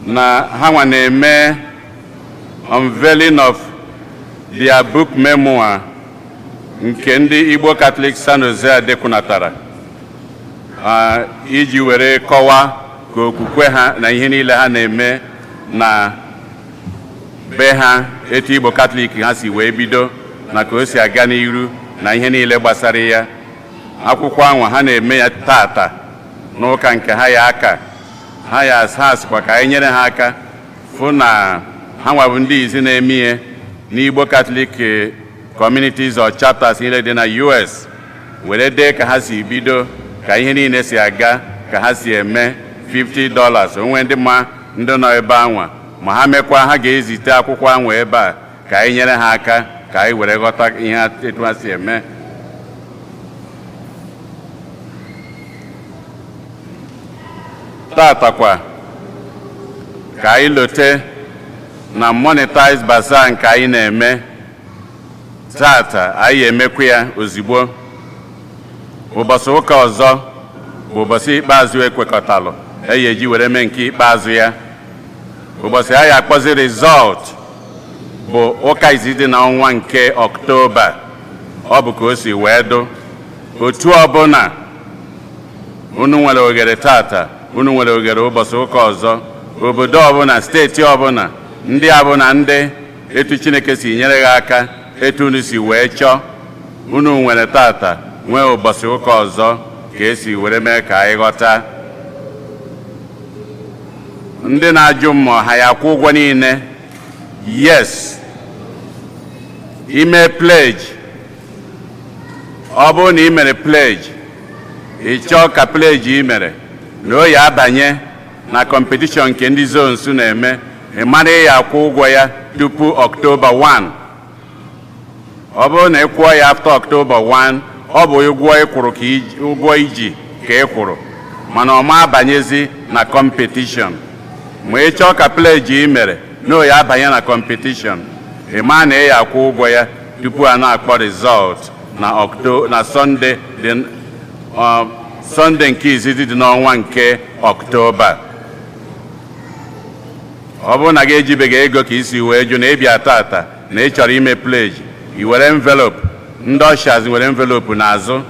na ha nwa na-eme unveiling of their book memoir nke ndị Igbo Katọlik San Jose dekwunatara iji were kọwaa ka okwukwe ha na ihe niile ha na-eme na be ha, etu Igbo Katọlik ha si wee bido na ka o si aga n'iru na ihe niile gbasara ya. Akwụkwọ ahụ, ha na-eme ya tata n'ụka nke ha ya aka ha ya. Ha sịkwa ka anyị nyere ha aka fụ na ha nwabụ ndị izi na-eme ihe n'Igbo Catholic communities or chapters niile dị na US, were dee ka ha si bido, ka ihe niile si aga, ka ha si eme. $50. Onwe ndị ma ndị nọ ebe anwa ma ha mekwa, ha ga-ezite akwụkwọ anwa ebe a ka anyị nyere ha aka ka anyị were ghọta ihe etu ha si eme. Tatakwa ka anyị lote na monetize bazaar nke anyị na-eme tata. Anyị emekwa ya ozugbo. Ụbọchị ụka ọzọ bụ ụbọchị ikpeazụ ekwekọtalụ eyi eji were mee nke ikpeazụ ya. Ụbọchị anyị akpọzi result bụ ụka izizi dị n'ọnwa nke Ọktoba. Ọ bụ ka o si wee dụ. Otu ọbụla unu nwere oghere tata, unu nwere oghere ụbọchị ụka ọzọ. Obodo ọbụla, steeti ọbụla, ndị abụna ndị etu Chineke si nyere ha aka, etu unu si wee chọọ, unu nwere tata, nwee ụbọchị ụka ọzọ ka esi were mee ka anyị ghọta. Ndị na-ajụ mmụọ ha ya akwụ ụgwọ niile, yes. Ime pledge, ọ bụrụ na ị mere pledge, ị chọọ ka pledge ị mere na o ya abanye na competition nke ndị zones na-eme, ị mara ya akwụ ụgwọ ya tupu Ọktoba 1. Ọ bụrụ na ị kwụọ ya after Ọktoba 1, ọ bụ ụgwọ ị kwụrụ ka ụgwọ iji ka ị kwụrụ, mana ọ ma abanyezi na competition. Ma ị chọọ ka pledge ị mere na o ya abanye na competition, ị maa na ị ya akwụ ụgwọ ya tupu a na-akpọ result na na Sọnde dị, Sọnde nke izizi dị n'ọnwa nke Ọktoba. Ọ bụrụ na gị ejibeghị ego ka isi wee jụ na ịbịa tata na ị chọrọ ime pledge, i were envelope. Ndị ushers nwere envelope n'azụ.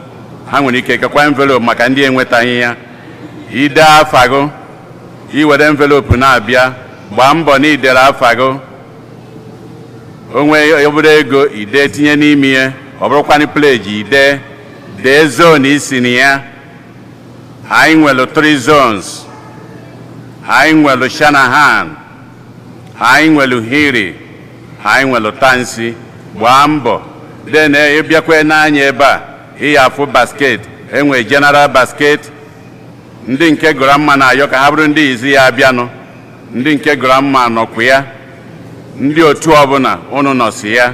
Ha nwere ike kekwa envelope maka ndị enwetaghị ya. Ide afa gị, iwere envelope na-abịa, gbaa mbọ na idere afa gị. Onwe obere ego ide tinye n'ime ya. Ọ bụrụkwanụ pledge, ide dee zone isi na ya. Anyị nwere three zones. Anyị nwere Shanahan, anyị nwere Hiri, anyị nwere Tansi. Gbaa mbọ den ịbịakwa n'anya ebe a, ị ya afụ basket. Enwe general basket. Ndị nke grandma na-ayọ ka ha bụrụ ndị izi ya abịanụ. Ndị nke grandma nọkwa ya. Ndị otu ọbụla unu nọsi ya.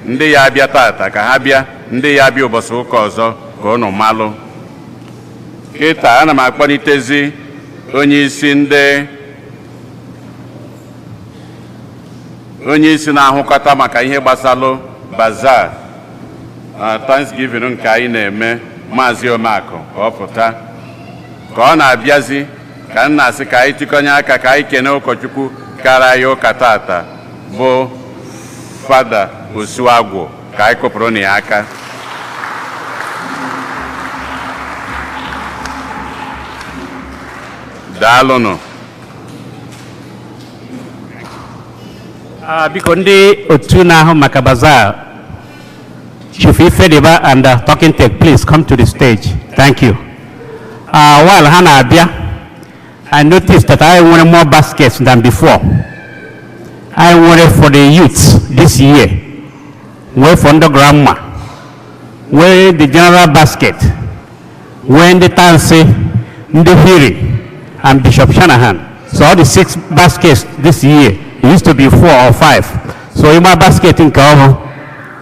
Ndị ya abịa tata ka ha bịa, ndị ya abịa ụbọchị ụka ọzọ ka unu malụ. Kịta ana m akpọlitezi onye isi, ndị onye isi na-ahụkọta maka ihe gbasalụ bazaar Thanksgiving nke anyị na-eme, Maazị Omeakụ, ka ọ pụta. Ka ọ na-abịazi, ka m na-asị ka anyị tikọnye aka ka anyị kene ụkọchukwu kara anyị ụka tata, bụ Fada Osuagwụ. Ka anyị kụpụrụ na ya aka. Daalụnụ. Biko, ndị otu na-ahụ maka bazaar, Chief Ifediba and Talking Tech, please come to the stage. Thank you. While ha na-abịa, I noticed that I nwere more baskets than before. I nwere for the youths this year, nwee for ndị grandma, nwee the general basket, nwee ndị Tansi, ndị Hiri, and Bishop Shanahan. So all the six baskets this year. It used to be four or five. So ịgba basket nke ọhụụ,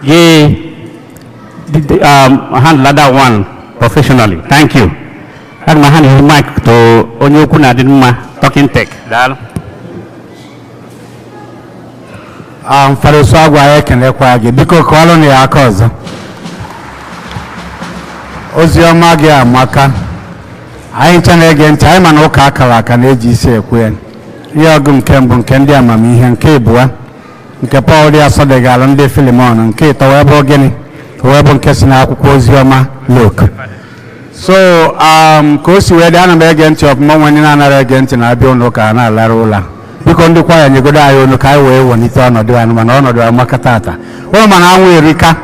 gị handle that one professionally. Thank you. Aga m hand the mic to onye okwu na-adị mma, Talking Tech. Daalụ. Fada Osuagwu, anyị ekelekwa gị. Biko kụọlụ na ya aka ọzọ. Ozi ọma gị amaka. Anyị ncha na-ege ntị, anyị ma na ụka akara aka na-eji isi ekwe ya. Ihe ọgụ nke mbụ nke ndị amamihe, nke ịbụọ nke Pọl dị asọ degara ndị Filimon, nke ịtọ wee bụ gịnị? Wee bụ nke si n'akwụkwọ ozi ọma Luk. So ka o si wee dị, ana m ege ntị ọfụma. Nwe ndị na-anara ege ntị na-abịa ụlọ ụka na-alara ụla. Biko, ndị kwaya, nyegodo anyị olu ka anyị wee welite ọnọdụ anyị, mana ọnọdụ amaka tata ụlọ, mana anwụ erika.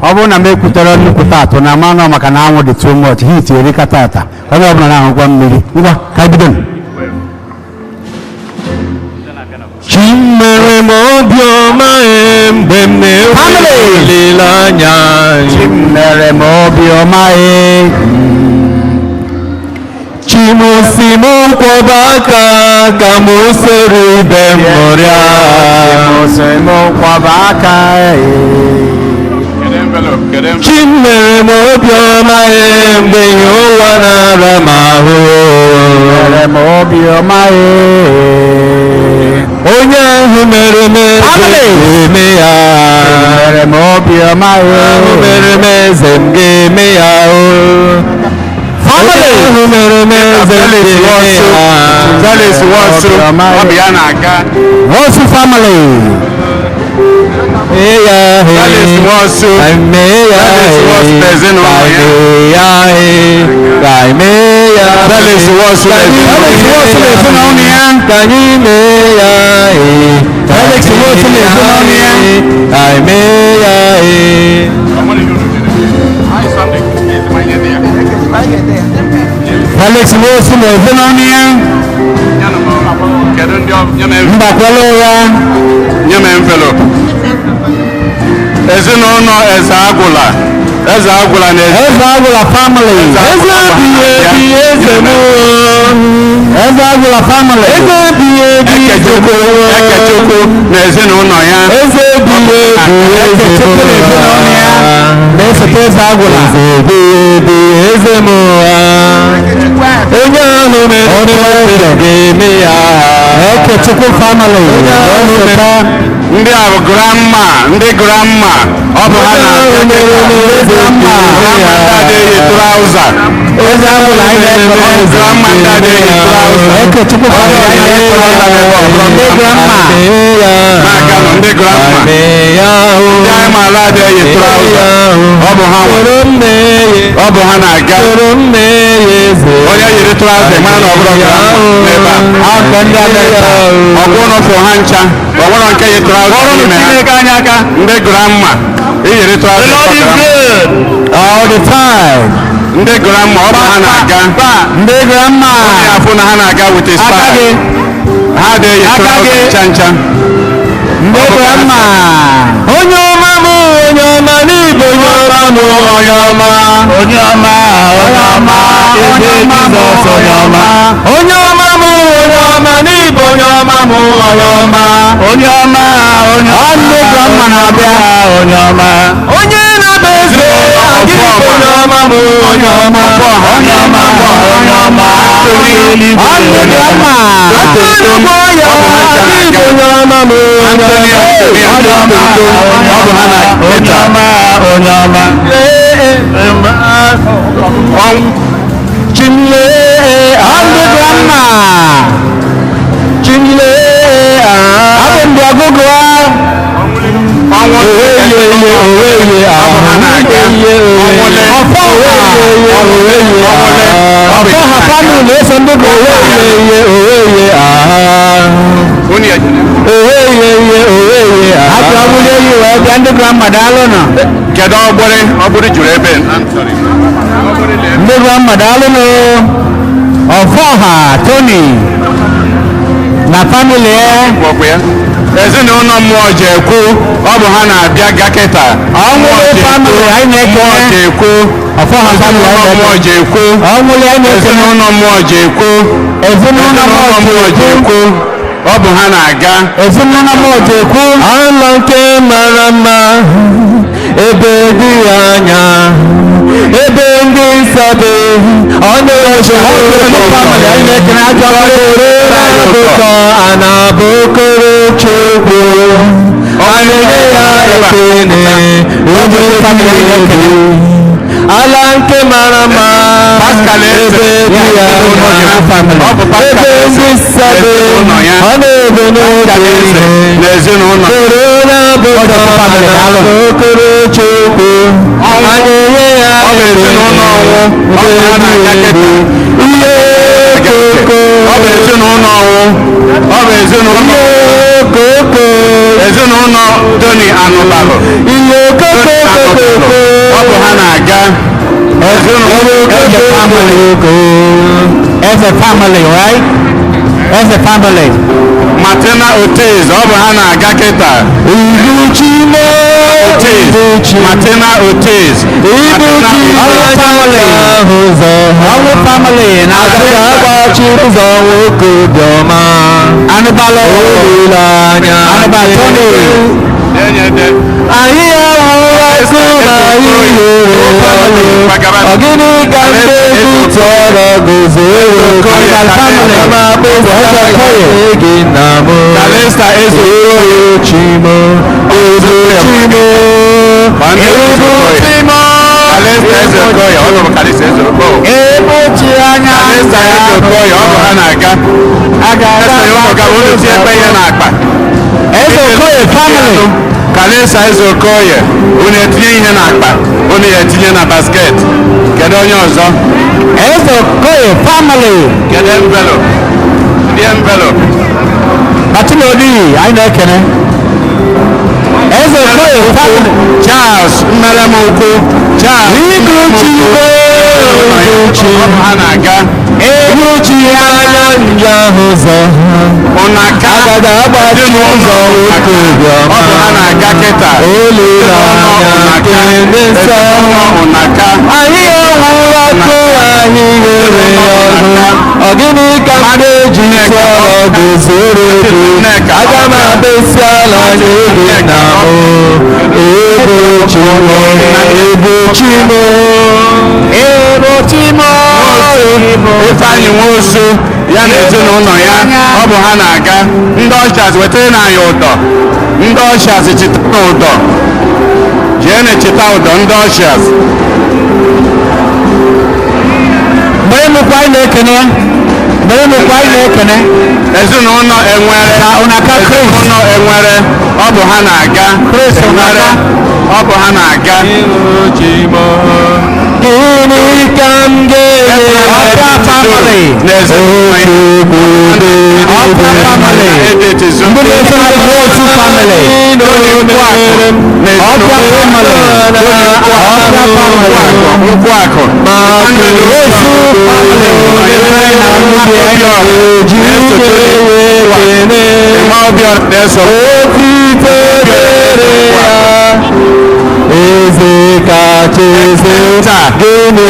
Ọ bụrụ na m ekwutere nnukwu tatụ na ama nọ maka na anwụ dị too much, heat erika tata. Onye ọbụla na-ahụkwa mmiri. Ngwa, ka anyị bido. Chi mere m obiọma e, mgbe m na-enweghị olileanya. Chi mere m obiọma e. Chi m si m kwọba aka ka m soro ibe m ṅụrịa. Sị m kwaba aka e. Kedu envelope? Kedu envelope? Chi mere m obiọma e, mgbe ihe ụwa na-ara m ahụ. Mere m obiọma e. Onye ahụ mere m eze ga-eme ya. Mere m obiọma e. Ahụ mere m eze, m ga-eme ya o. Onye ahụ mere m eze, m ga-eme ya. Felix Nwosu, ọ bụ ya na-aga. Nwosu family. Mee ya he. Felix Nwosu. Mee ya Felix he. Nwosu na ezinụlọ ya. Mee ya he. Ka anyị mee ya he. Felix Nwosu na ezinụlọ Felix Nwosu na ezinụlọ ya. Ka anyị mee ya he. Felix Nwosu na ezinụlọ ya. Ka anyị mee ya he. Felix Nwosu na ezinụlọ ya. Kedu ndị ọ nye m Mbakwala ụgha. Nye m envelope. Ezinụlọ Eze Agwụla. Eze Agwụla na ezi Eze Agwụla family. Eze ebighị ebi, eze m o. Eze Agwụla family. Eze ebighị ebi. Ekechukwu, Ekechukwu na ezinụlọ ya. Eze ebighị ebi, eze m Ekechukwu na ezinụlọ ya. Na-esote Eze Agwụla. Eze ebighị ebi, eze m. Onye ahụ mere eze ga-eme ya. Ekechukwu family. Onye ahụ mere Ndị a bụ grandma, ndị grandma. Ọ bụ ha na-abịa mere kịta. eze Grandma ndị a na-eyi trouser. Eze Agwụla anyị na-ekele. Grandma ndị a na-eyi trouser. Ekechukwu family anyị na-ekele. Ndị grandma. Na-aganụ ndị grandma. Ndị anyị maara adịghị eyi trouser. Ọ bụ ha nwe. Ọ bụ ha na-aga. Onye yiri trouser mara na ọ bụrụ grandma n'ebe a. Akọ ndị Amerịka. Ọ bụrụ na ọ ha ncha, ọ nwere nke yi trouser n'ime ha. Ndị grandma, iyiri trouser for grandma. All the time. Ndị grandma, ọ bụ ha na-aga. Ndị grandma. Onye afụ na ha na-aga with a Aka style. gị. Ha adịghị eyi Aka trouser gị. ncha ncha. Ndị grandma. Onye ọma m, onye ọma n'Igbo, onye ọma m, onye ọma. Onye ọma, onye ọma, onye ọma m, onye ọma. Onye ọma m, onye ọma n'Igbo, onye ọma m, onye ọma. Onye ọma, onye ọma. Ndị grandma na-abịa. Onye ọma. Onye na-abịa eze, gị bụ onye ọma bụ onye ọma. Onye ọma bụ onye ọma. Ndị grandma. Nnukwu ya, gị bụ onye ọma bụ onye ọma. Onye ọma, onye ọma, onye ọma. Chinle, ndị grandma. Chinle, abụ ndị ọgụgụ a. Ọfọ ha family na-eso ndị Atụ abụrụ eyi wee bịa ndị grandma daalụ nọ. Kedu ọgbụrị? Ọgbụrị juru ebe. I'm sorry. Ndị grandma daalụ nọ. Ọfọ ha Tony na family ya. Ọkwa ya. Ezinụlọ mmụọ ji ekwu, ọ bụ ha na-abịa ga kịta. Ọnwụlị family anyị Mmụọ na-ekene. ji ekwu. Ọfọ ha family Ezinụlọ anyị mmụọ na-ekene. ji ekwu. Ọnwụlị anyị na-ekene. Ezinụlọ mmụọ ji ekwu. Ezinụlọ Ezinụlọ mmụọ ji ekwu. Ọ bụ ha na-aga. Ezinụlọ mmụọ ji ekwu. Ala nke mara mma, ebe dị anya, ebe ndị nsọ dị, ọ na-eche Family anyị na-ekene ajọ akụkọ a na-abụkọrọ Chukwu. A na-enye ya ekele, onye ebi. Ala nke mara mma, Pascal Eze. ebe dị anya, Ọ bụ Pascal ebe Eze. ndị nsọ dị, Ezinụlọ ya. ọ na-ebe n'oge Pascal Eze ihe. na ezinụlọ. Korona bụ okoro Chukwu, a na-enye ya Ọ bụ ezinụlọ ọnwụ. Ọ bụ ha na-aga kịta. ihe koko, Ọ bụ ezinụlọ ọnwụ. Ọ bụ ezinụlọ ihe koko, ezinụlọ Tony Anụbalụ. ihe koko Tony Anụbalụ. koko, Ọ bụ ha na-aga. Ezinụlọ Eze family. Eze family, right? Eze family. Martina Otez, ọ bụ ha na-aga kịta. Ibuchi mo, Otez, Ibuchi, Martina Otez. Ibuchi Ọrụ family. ụzọ, Ọrụ family na-abịa. agbachi ụzọ nwoke obiọma, Anụbalụ. olileanya Anụbalụ Tony. Anyị ahụla ọkụ ma anyị hụrụ ọnụ. Ọ gịnị ka mkpebi tọrọ guzoro? Aga m akpụsa gị na mụ. Kalista Eze. Ebuchi m, Ebuchi m, Ebuchi m. Kalista Eze Okoye, ọ bụ Kalista Eze Okoye. Ebuchi anya. Kalista Eze Okoye, ọ bụ ha na-aga. Ese ya ụmụ ga unu tie ekpe ihe n'akpa. Eze Okoye family. Kalisa Eze Okoye, unu etinye ihe n'akpa, unu ya etinye na basket. Kedu onye ọzọ? Eze Okoye family. Kedu envelope? Ndị envelope. Martina Odiyi, anyị na-ekene. Eze Okoye family. Charles Mmeremukwu. Charles Ibuchi m, Ibuchi Ọ bụ ha na-aga. Ebuchi anya njọ ụzọ. Ụnaka. Agada agbachi ụzọ nwoke Ọ bụ obiọma. ha na-aga kịta. Olileanya nke ndị nsọ. Ezinụlọ Ụnaka. Anyị ahụla ọkụ anyị ghere ọnụ. Ọ gịnị ka m ga-eji tụọrọ guzoro gị? Aga m abịa ala nye gị na mụ. Ebuchi m, Ebuchi m, Ebuchi m. Ifeanyị Nwosu ya na ezinụlọ ya, ọ bụ ha na-aga. Ndị ọshas wetara na anyị ụdọ. Ndị ọshas chita ụdọ. Jee na chita ụdọ ndị ọshas. Mgbe ịmụkwa anyị na-ekene. Mgbe ịmụkwa anyị na-ekene. Ezinụlọ enwere. Ka Ụnaka Chris. Ezinụlọ enwere, ọ bụ ha na-aga. Chris Enwere, Ụnaka. ọ bụ ha na-aga. Gịnị ka m ga-enye? Ọbịa family. Na ezinụlọ ya. Ọbịa family. Edith Ndị na-eso ndị Nwosu family. Ọbịa family. Ọbịa family. Nkwuakụ. Nwosu family. Obiora na-eso. Otito dịrị ya, eze kacha eze, Taa. gịnị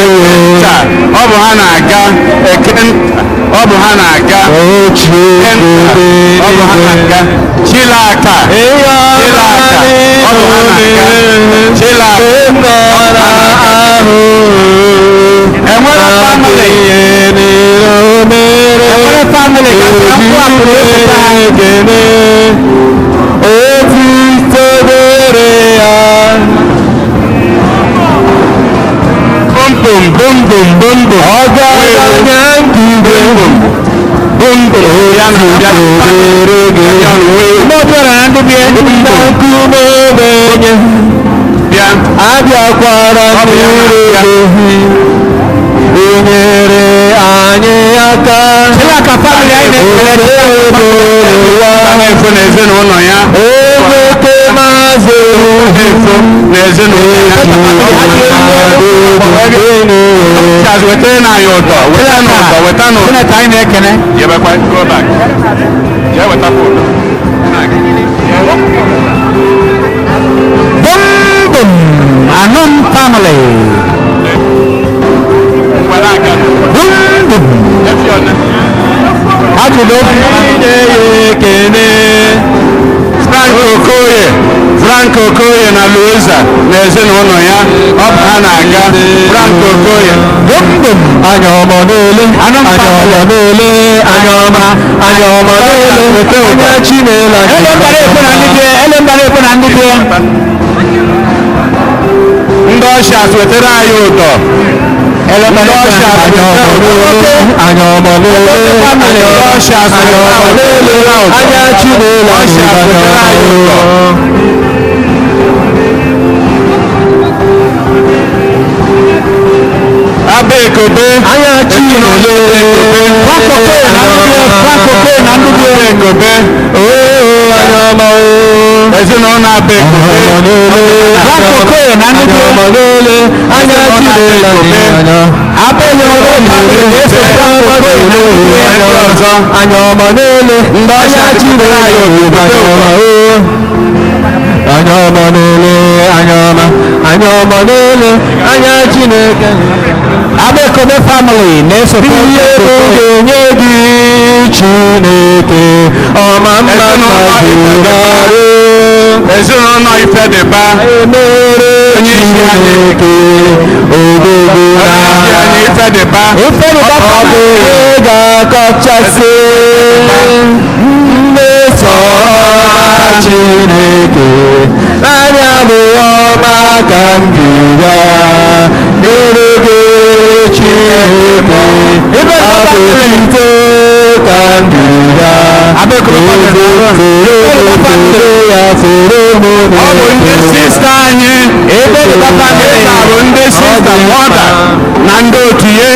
Taa, ọ bụ ha na-aga eke Ọ bụ ha na-aga. Kenta, ọ bụ ha na-aga. Chilaka, Chilaka, ọ bụ ha na-aga. Chilaka, ọ bụ ha na-aga. Enwere family. Enwere family gasị akwụ akụrụ epụta ha. Otito dịrị ya. Bum bum bum bum bum bum. Ọgaranya nkigwe. Bum bum. Ya na ya. Dịrị gị. Mọ̀tòrò na ndị bie. Nkume ogbenye. Bịa. Abịakwara mmiri gị. I nyere anyị aka. Chilaka family anyị na-ekele. Ọ na-efo n'ezinụlọ ya. Ewete maazị Na-efo n'ezinụlọ ya. Charles, wetara na anyị ụdọ. Weta n'ụdọ. Weta n'ụdọ. Senator anyị na-ekele. Jebekwa, go back. Jee wetakwa ụdọ. Bum bum. Anum family. Were aka. Bum bum. Efi ọna. Ajụjụ. Nye ya ekene. Frank Okoye, Frank Okoye na Louisa na ezinụlọ ya, ọ bụ ha na-aga. Frank Okoye. Bum bum. Anya ọma n'ole, anya ọma n'ole, anya ọma, anya ọma n'ole, anya Chinelo. Ele mbara ekwe na ndị bie. Ele mbara ekwe na ndị bie. Ndị ọshas wetara anyị ụdọ. Ndị ọshas Anya ọma n'ole, anya ọma n'ole, Ndị ọshas anya ọma n'ole, anya Chinelo. Ọshas wetara anyị ụdọ. Aba Ekobe. Anya Chinelo. Frank Okoye na ndị bie. Frank Okoye na ndị bie. Aba Ekobe. Oo, anya ọma oo. Ezinụlọ Aba Ekobe. Frank Okoye na ndị bie. Anya ọma n'ole, anya Chinelo. Abẹ́lé ọ̀rọ̀ family na-eso Frank Okoye na ndị bie. Ndị ọzọ. Anya ọma n'ole, Ndị anya ọshas wetara anyị Chinelo. ụdọ. Anya ọma oo. Anya ọma n'ole, anya ọma, anya ọma n'ole, anya Chineke. Abekobe family na-eso Frank Ihe m Okoye. ga-enye gị Chineke, ọma mma mma juru arụ. Ezinụlọ Ifedeba. Emere Onye isi anyị. Chineke, ogogo Onye isi anyị na Ifedeba. Ifedeba ọ bụ family. ihe ga-akọchasị mmeso ọma Chineke anya bụ ọma ka m ji ya nyere gị Chineke ọ bụ otito ka m ji ya eze soro ya soro m Ọ bụ ndị sista anyị. Ifedeba family. Sista bụ ndị sista mọda na ndị otu ya.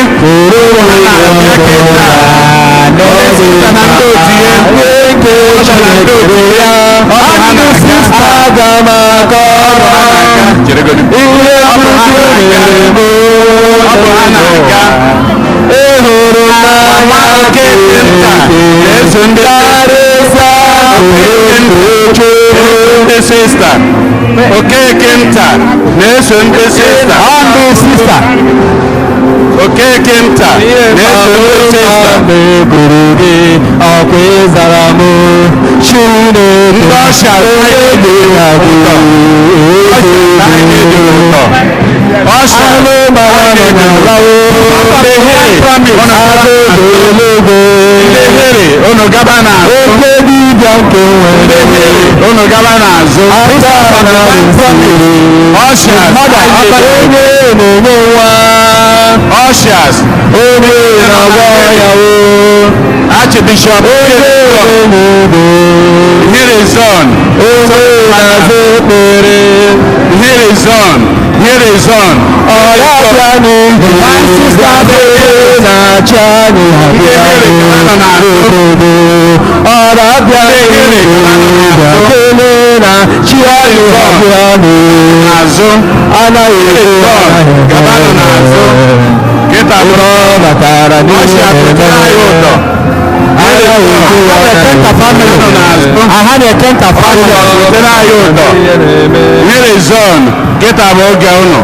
Ha na-abịa kịta. Ndị sista na ndị otu ya. Mọda na ndị otu ya. Ọ bụ ha na-aga. Aga m akọrọ Cheregodu. ihe Ọ bụ ha Chukwu na-aga. mere m. Ọ bụ ha na-aga. Ịhụrụ n'anya Okeke nta na-eso ndị karịsịa Okeke ndị sista. Okeke nta na-eso ndị sista. Ọ ndị sista. Okeke nta na-eso ndị sista. mebiri gị ọkwa ịzara m Chineke Ndị ọsha onye dị na gị anyị dị ụtọ. Ọsha anụ mara anyị dị ụtọ. n'ala Ndị agụogologo here unu gaba n'azụ. oke dibịa nke Ndị nwere here unu gaba n'azụ. aka na nsiri Ushers onye na-enye nwa Ushers onye na-agwọ ya o Archbishop onye na-enye udo Here is on. onye na-aza ekpere Here is on. Here is on. ọrịa n'ihi na-achị anyị abịa obodo ọrịa n'ihi kele na chi anyị abịa N'azụ. anaghị Here is on. Gabanụ n'azụ. Kịta ụrọ batara Ushers wetara anyị ụdọ. anaghị Gabanụ n'azụ. Aha na-ekenta family. Ushers wetara anyị ụdọ. Here is on. Kịta bụ oge unu.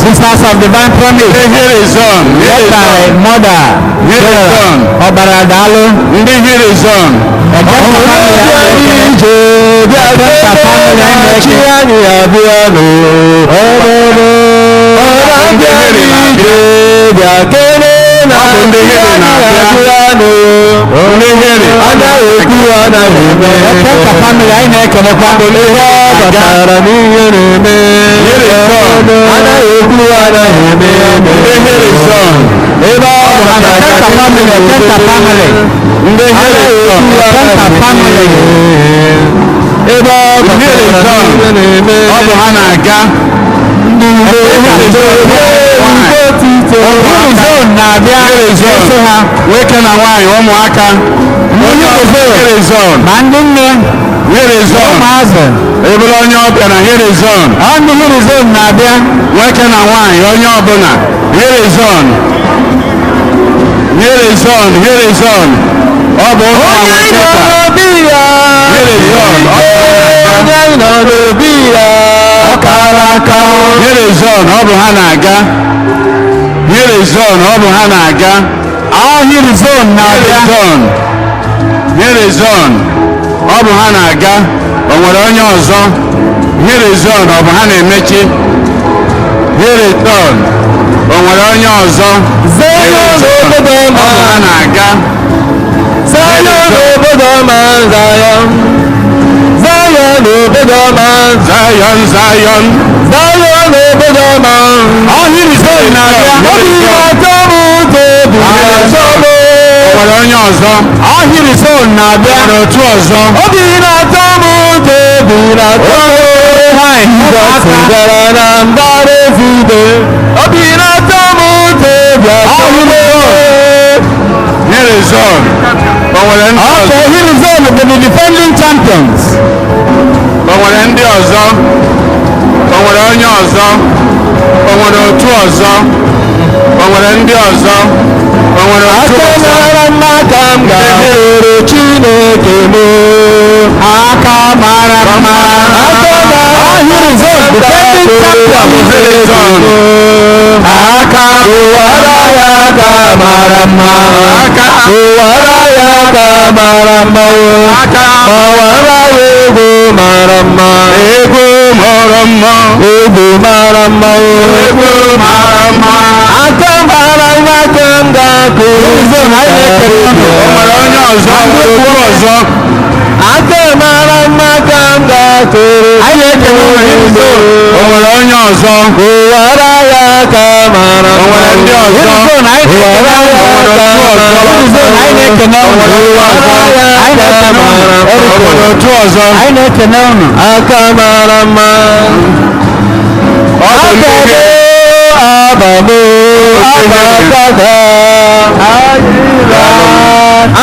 Sisters of Divine Promise. Ndị Hirizon. Led by Mother Hirizon. General Ọbara Daalụ. Ndị Hirizon. Ejenta family anyị na-ekele. Ejenta family anyị na-ekele. Anyị abịa n'obodo. Ndị Hiri na-abịa. Bịa kene na Ọ bụ ndị Hiri na-abịa. abịa n'obodo. Ndị Hiri. Anaghị ekwu anaghị eme. Ejenta family anyị na-ekelekwa. Ihe ọ batara n'ihe na-eme. Anaghị ekwu anaghị eme. Ndị Hirizon. Ebe ọ batara Ejenta family, Ejenta family. Ndị Hirizon. Ejenta family. Ebe ọ batara Hirizon. n'ihe na-eme. Ọ bụ ha na-aga. Hirizon na-abịa eso ha. Nwoke na nwaanyị, ụmụaka. Ndị Hirizon. Hirizon. Ma ndị nne, Hirizon. ụmụazị. Ị bụrụ onye ọbịa na Hirizon. Ọ ndị Hirizon na-abịa. Nwoke na nwaanyị, onye ọbụla. Hirizon. Hirizon. Hirizon. Ọ bụ ụmụ Onye nọ Amaketa. n'obi ya. Hirizon. Ọ bụ ha na-aga. Onye nọ n'obi ya. Ọ kara aka. Hirizon. Ọ bụ ha na-aga. Hirizon. Ọ bụ ha na-aga. Ọ Hirizon na-abịa. Hirizon. Hirizon. Ọ bụ ha na-aga. O nwere onye ọzọ? Hirizon. Ọ bụ ha na-emechi? Hirizon. O nwere onye ọzọ? Zion obodo Ọ ọma. bụ ha na-aga. Zion obodo ọma. Zion. Zion obodo ọma. Zion, Zion. Zion obodo ọma. Ọ Hirizon na-abịa. Obi na-atọ m ụtọ, obi na-atọ m. O nwere onye ọzọ? Ọ Hirizon na-abịa. O nwere otu ọzọ? Obi na-atọ m ụtọ, obi na-atọ m. Jizọs bịara na mbara ezide. Obi na-atọ m ụtọ, obi atọ m. Hirizon. O nwere ndị ọzọ? Okay, Hirizon bụ the defending champions. O nwere ndị ọzọ? O nwere onye ọzọ? O nwere otu ọzọ? O nwere ndị ọzọ? O nwere otu Aka ọzọ? mara mma ka m ga-ahụrụ Chineke m. Aka mara mma. Aka mara Ọ Hirizon defending champions. Hirizon. Aka Ụwara ya aka mara mma. Aka. Ụwara ya aka mara mma. Aka. Ọwara ya egwu mara mma. Egwu mara mma. Egwu mara mma. Egwu mara mma. Aka mara mma ka m ga-akụ. Hirizon anyị na-ekele unu. O nwere onye ọzọ? Otu ọzọ? Aka mara mma ka m ga-akụrụ. Anyị na-ekele unu Hirizon. O nwere onye ọzọ? Ụwara ya aka mara O mma. nwere ndị ọzọ? Hirizon anyị na-ekele unu. Hirizon anyị na-ekele unu. Anyị na-ekele unu. O nwere otu ọzọ? Anyị na-ekele unu. Aka mara mma. Ọ bụ ndị Abamo, abamo, abafada.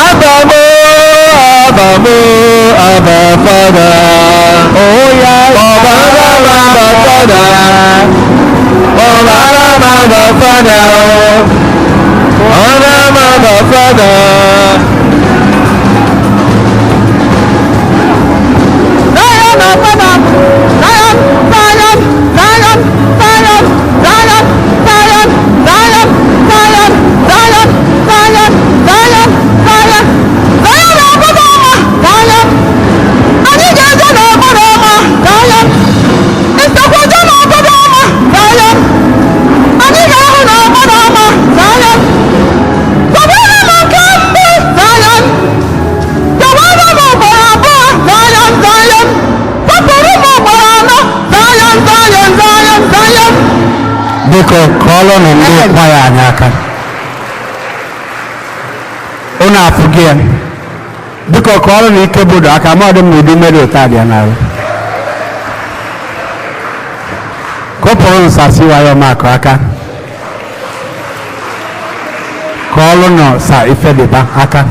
Abamo, abamo, abafada. Oh yeah. Ọbara abafada. Ọbara abafada. Ọbara abafada. Zion, our Father, Zion, Zion, Zion, Zion, Zion, Zion, Zion, Zion, Zion, Zion, Zion, Zion, Zion obodo ọma, Zion. Anyị ga-eje n'obodo ọma, Zion. Ịsọkwa je n'obodo ọma, Zion. Anyị ga-ahụ n'obodo ọma, Zion. Tọgbọrọ m nke mbụ, Zion. Tọgbọrọ m ugboro abụọ, Zion, Zion. Tọpụrụ m ugboro anọ, Zion, Zion, Zion, Zion. Biko kọọlụnụ ndị kwaya anyị aka. Unu afụgo ya. Biko kọọlụnụ ike bodo aka ma ọ dị m na ụdị mmeri ụta dị ya n'arụ. Kụpụrụ nsasị wayo makụ aka. Kọọlụnụ sa Ifediba aka.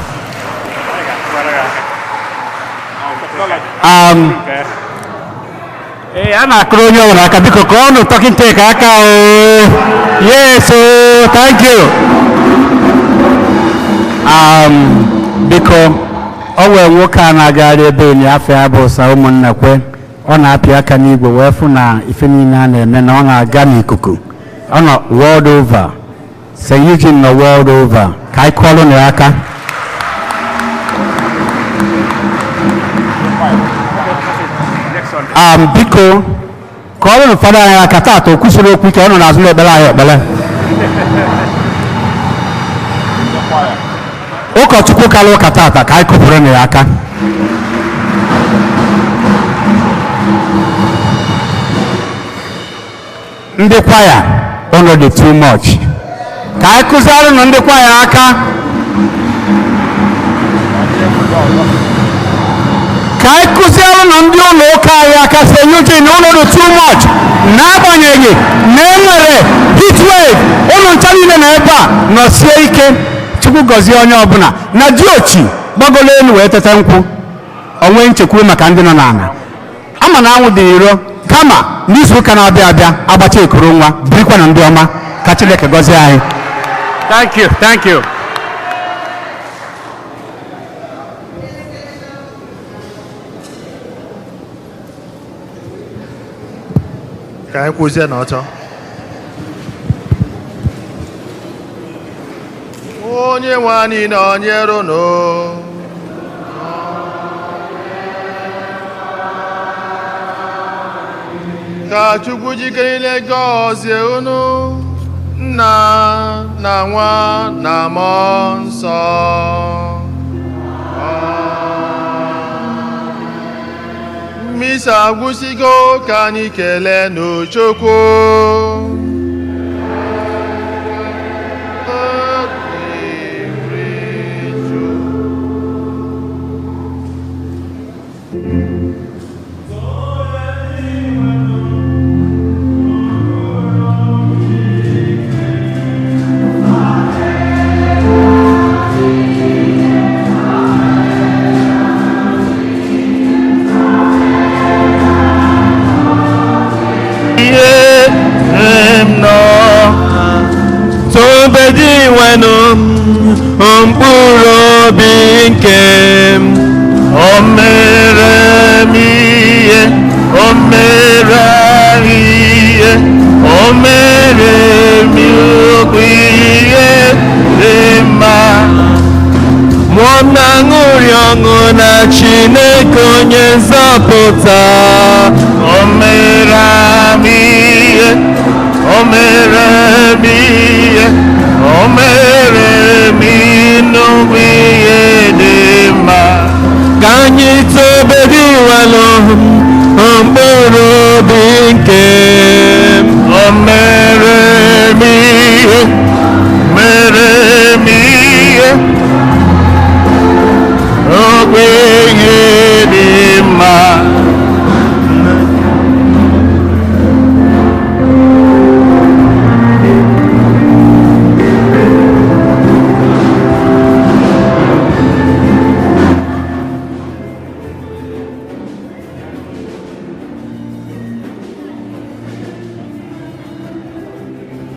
Ee, a na-akụrụ onye ọbụla aka biko kọọnụ talking take aka o. Yes o, thank you. Biko o nwere nwoke a na-agagharị ebe enyi afọ ya bụ sa ụmụnna kwe ọ na-apị aka n'igwe wee fụ na ife niile a na-eme na ọ na-aga n'ikuku. Ọ nọ world over. St. Eugene nọ world over. Ka anyị kụọrọ ya aka. Biko kụọrọ fada anyị aka. Taata o kwusịrị okwu ike, ọ nọ n'azụ na-ekpere anyị ekpere. Ụkọchukwu kara ụka taata, ka anyị kụpụrụ ya aka. Ndị kwaya, ụnụ dị too much. Ka anyị kụziarụnụ ndị kwaya aka. Ka anyị kụziarụnụ ndị ụlọ ụka anyị aka. St. Eugene, ụnụ dị too much. N'agbanyeghị na e nwere heat wave, ụnụ ncha niile na ebe a nọsie ike. Chukwu gọzie onye ọbụla. Na diochi gbagolo elu wee tete nkwụ, onwe nchekwuru maka ndị nọ n'ala ama na anwụ dị iro. Kama n'izu ụka na-abịa abịa, agbacha ekuru nwa birikwa na ndị ọma. Ka Chineke gọzie anyị. Thank you, thank you. Ka anyị kwụzie n'ọtọ. Onye nwe anyị nọnyere unu. Ka Chukwu jikere niile gọzie unu, Nna na Nwa na Mmụọ Nsọ. Amen. Misa agwụsịgo, ka anyị kelee n'Chukwu. Ihe m nọ tobe dị nwenụ, mkpụrụ obi nke m. O mere m ihe, o mere anyị ihe, o mere m okwu ihe dị mma. Mụọ m na-aṅụrị ọṅụ na Chineke onye nzọpụta. O mere m ihe, o mere m ihe, o mere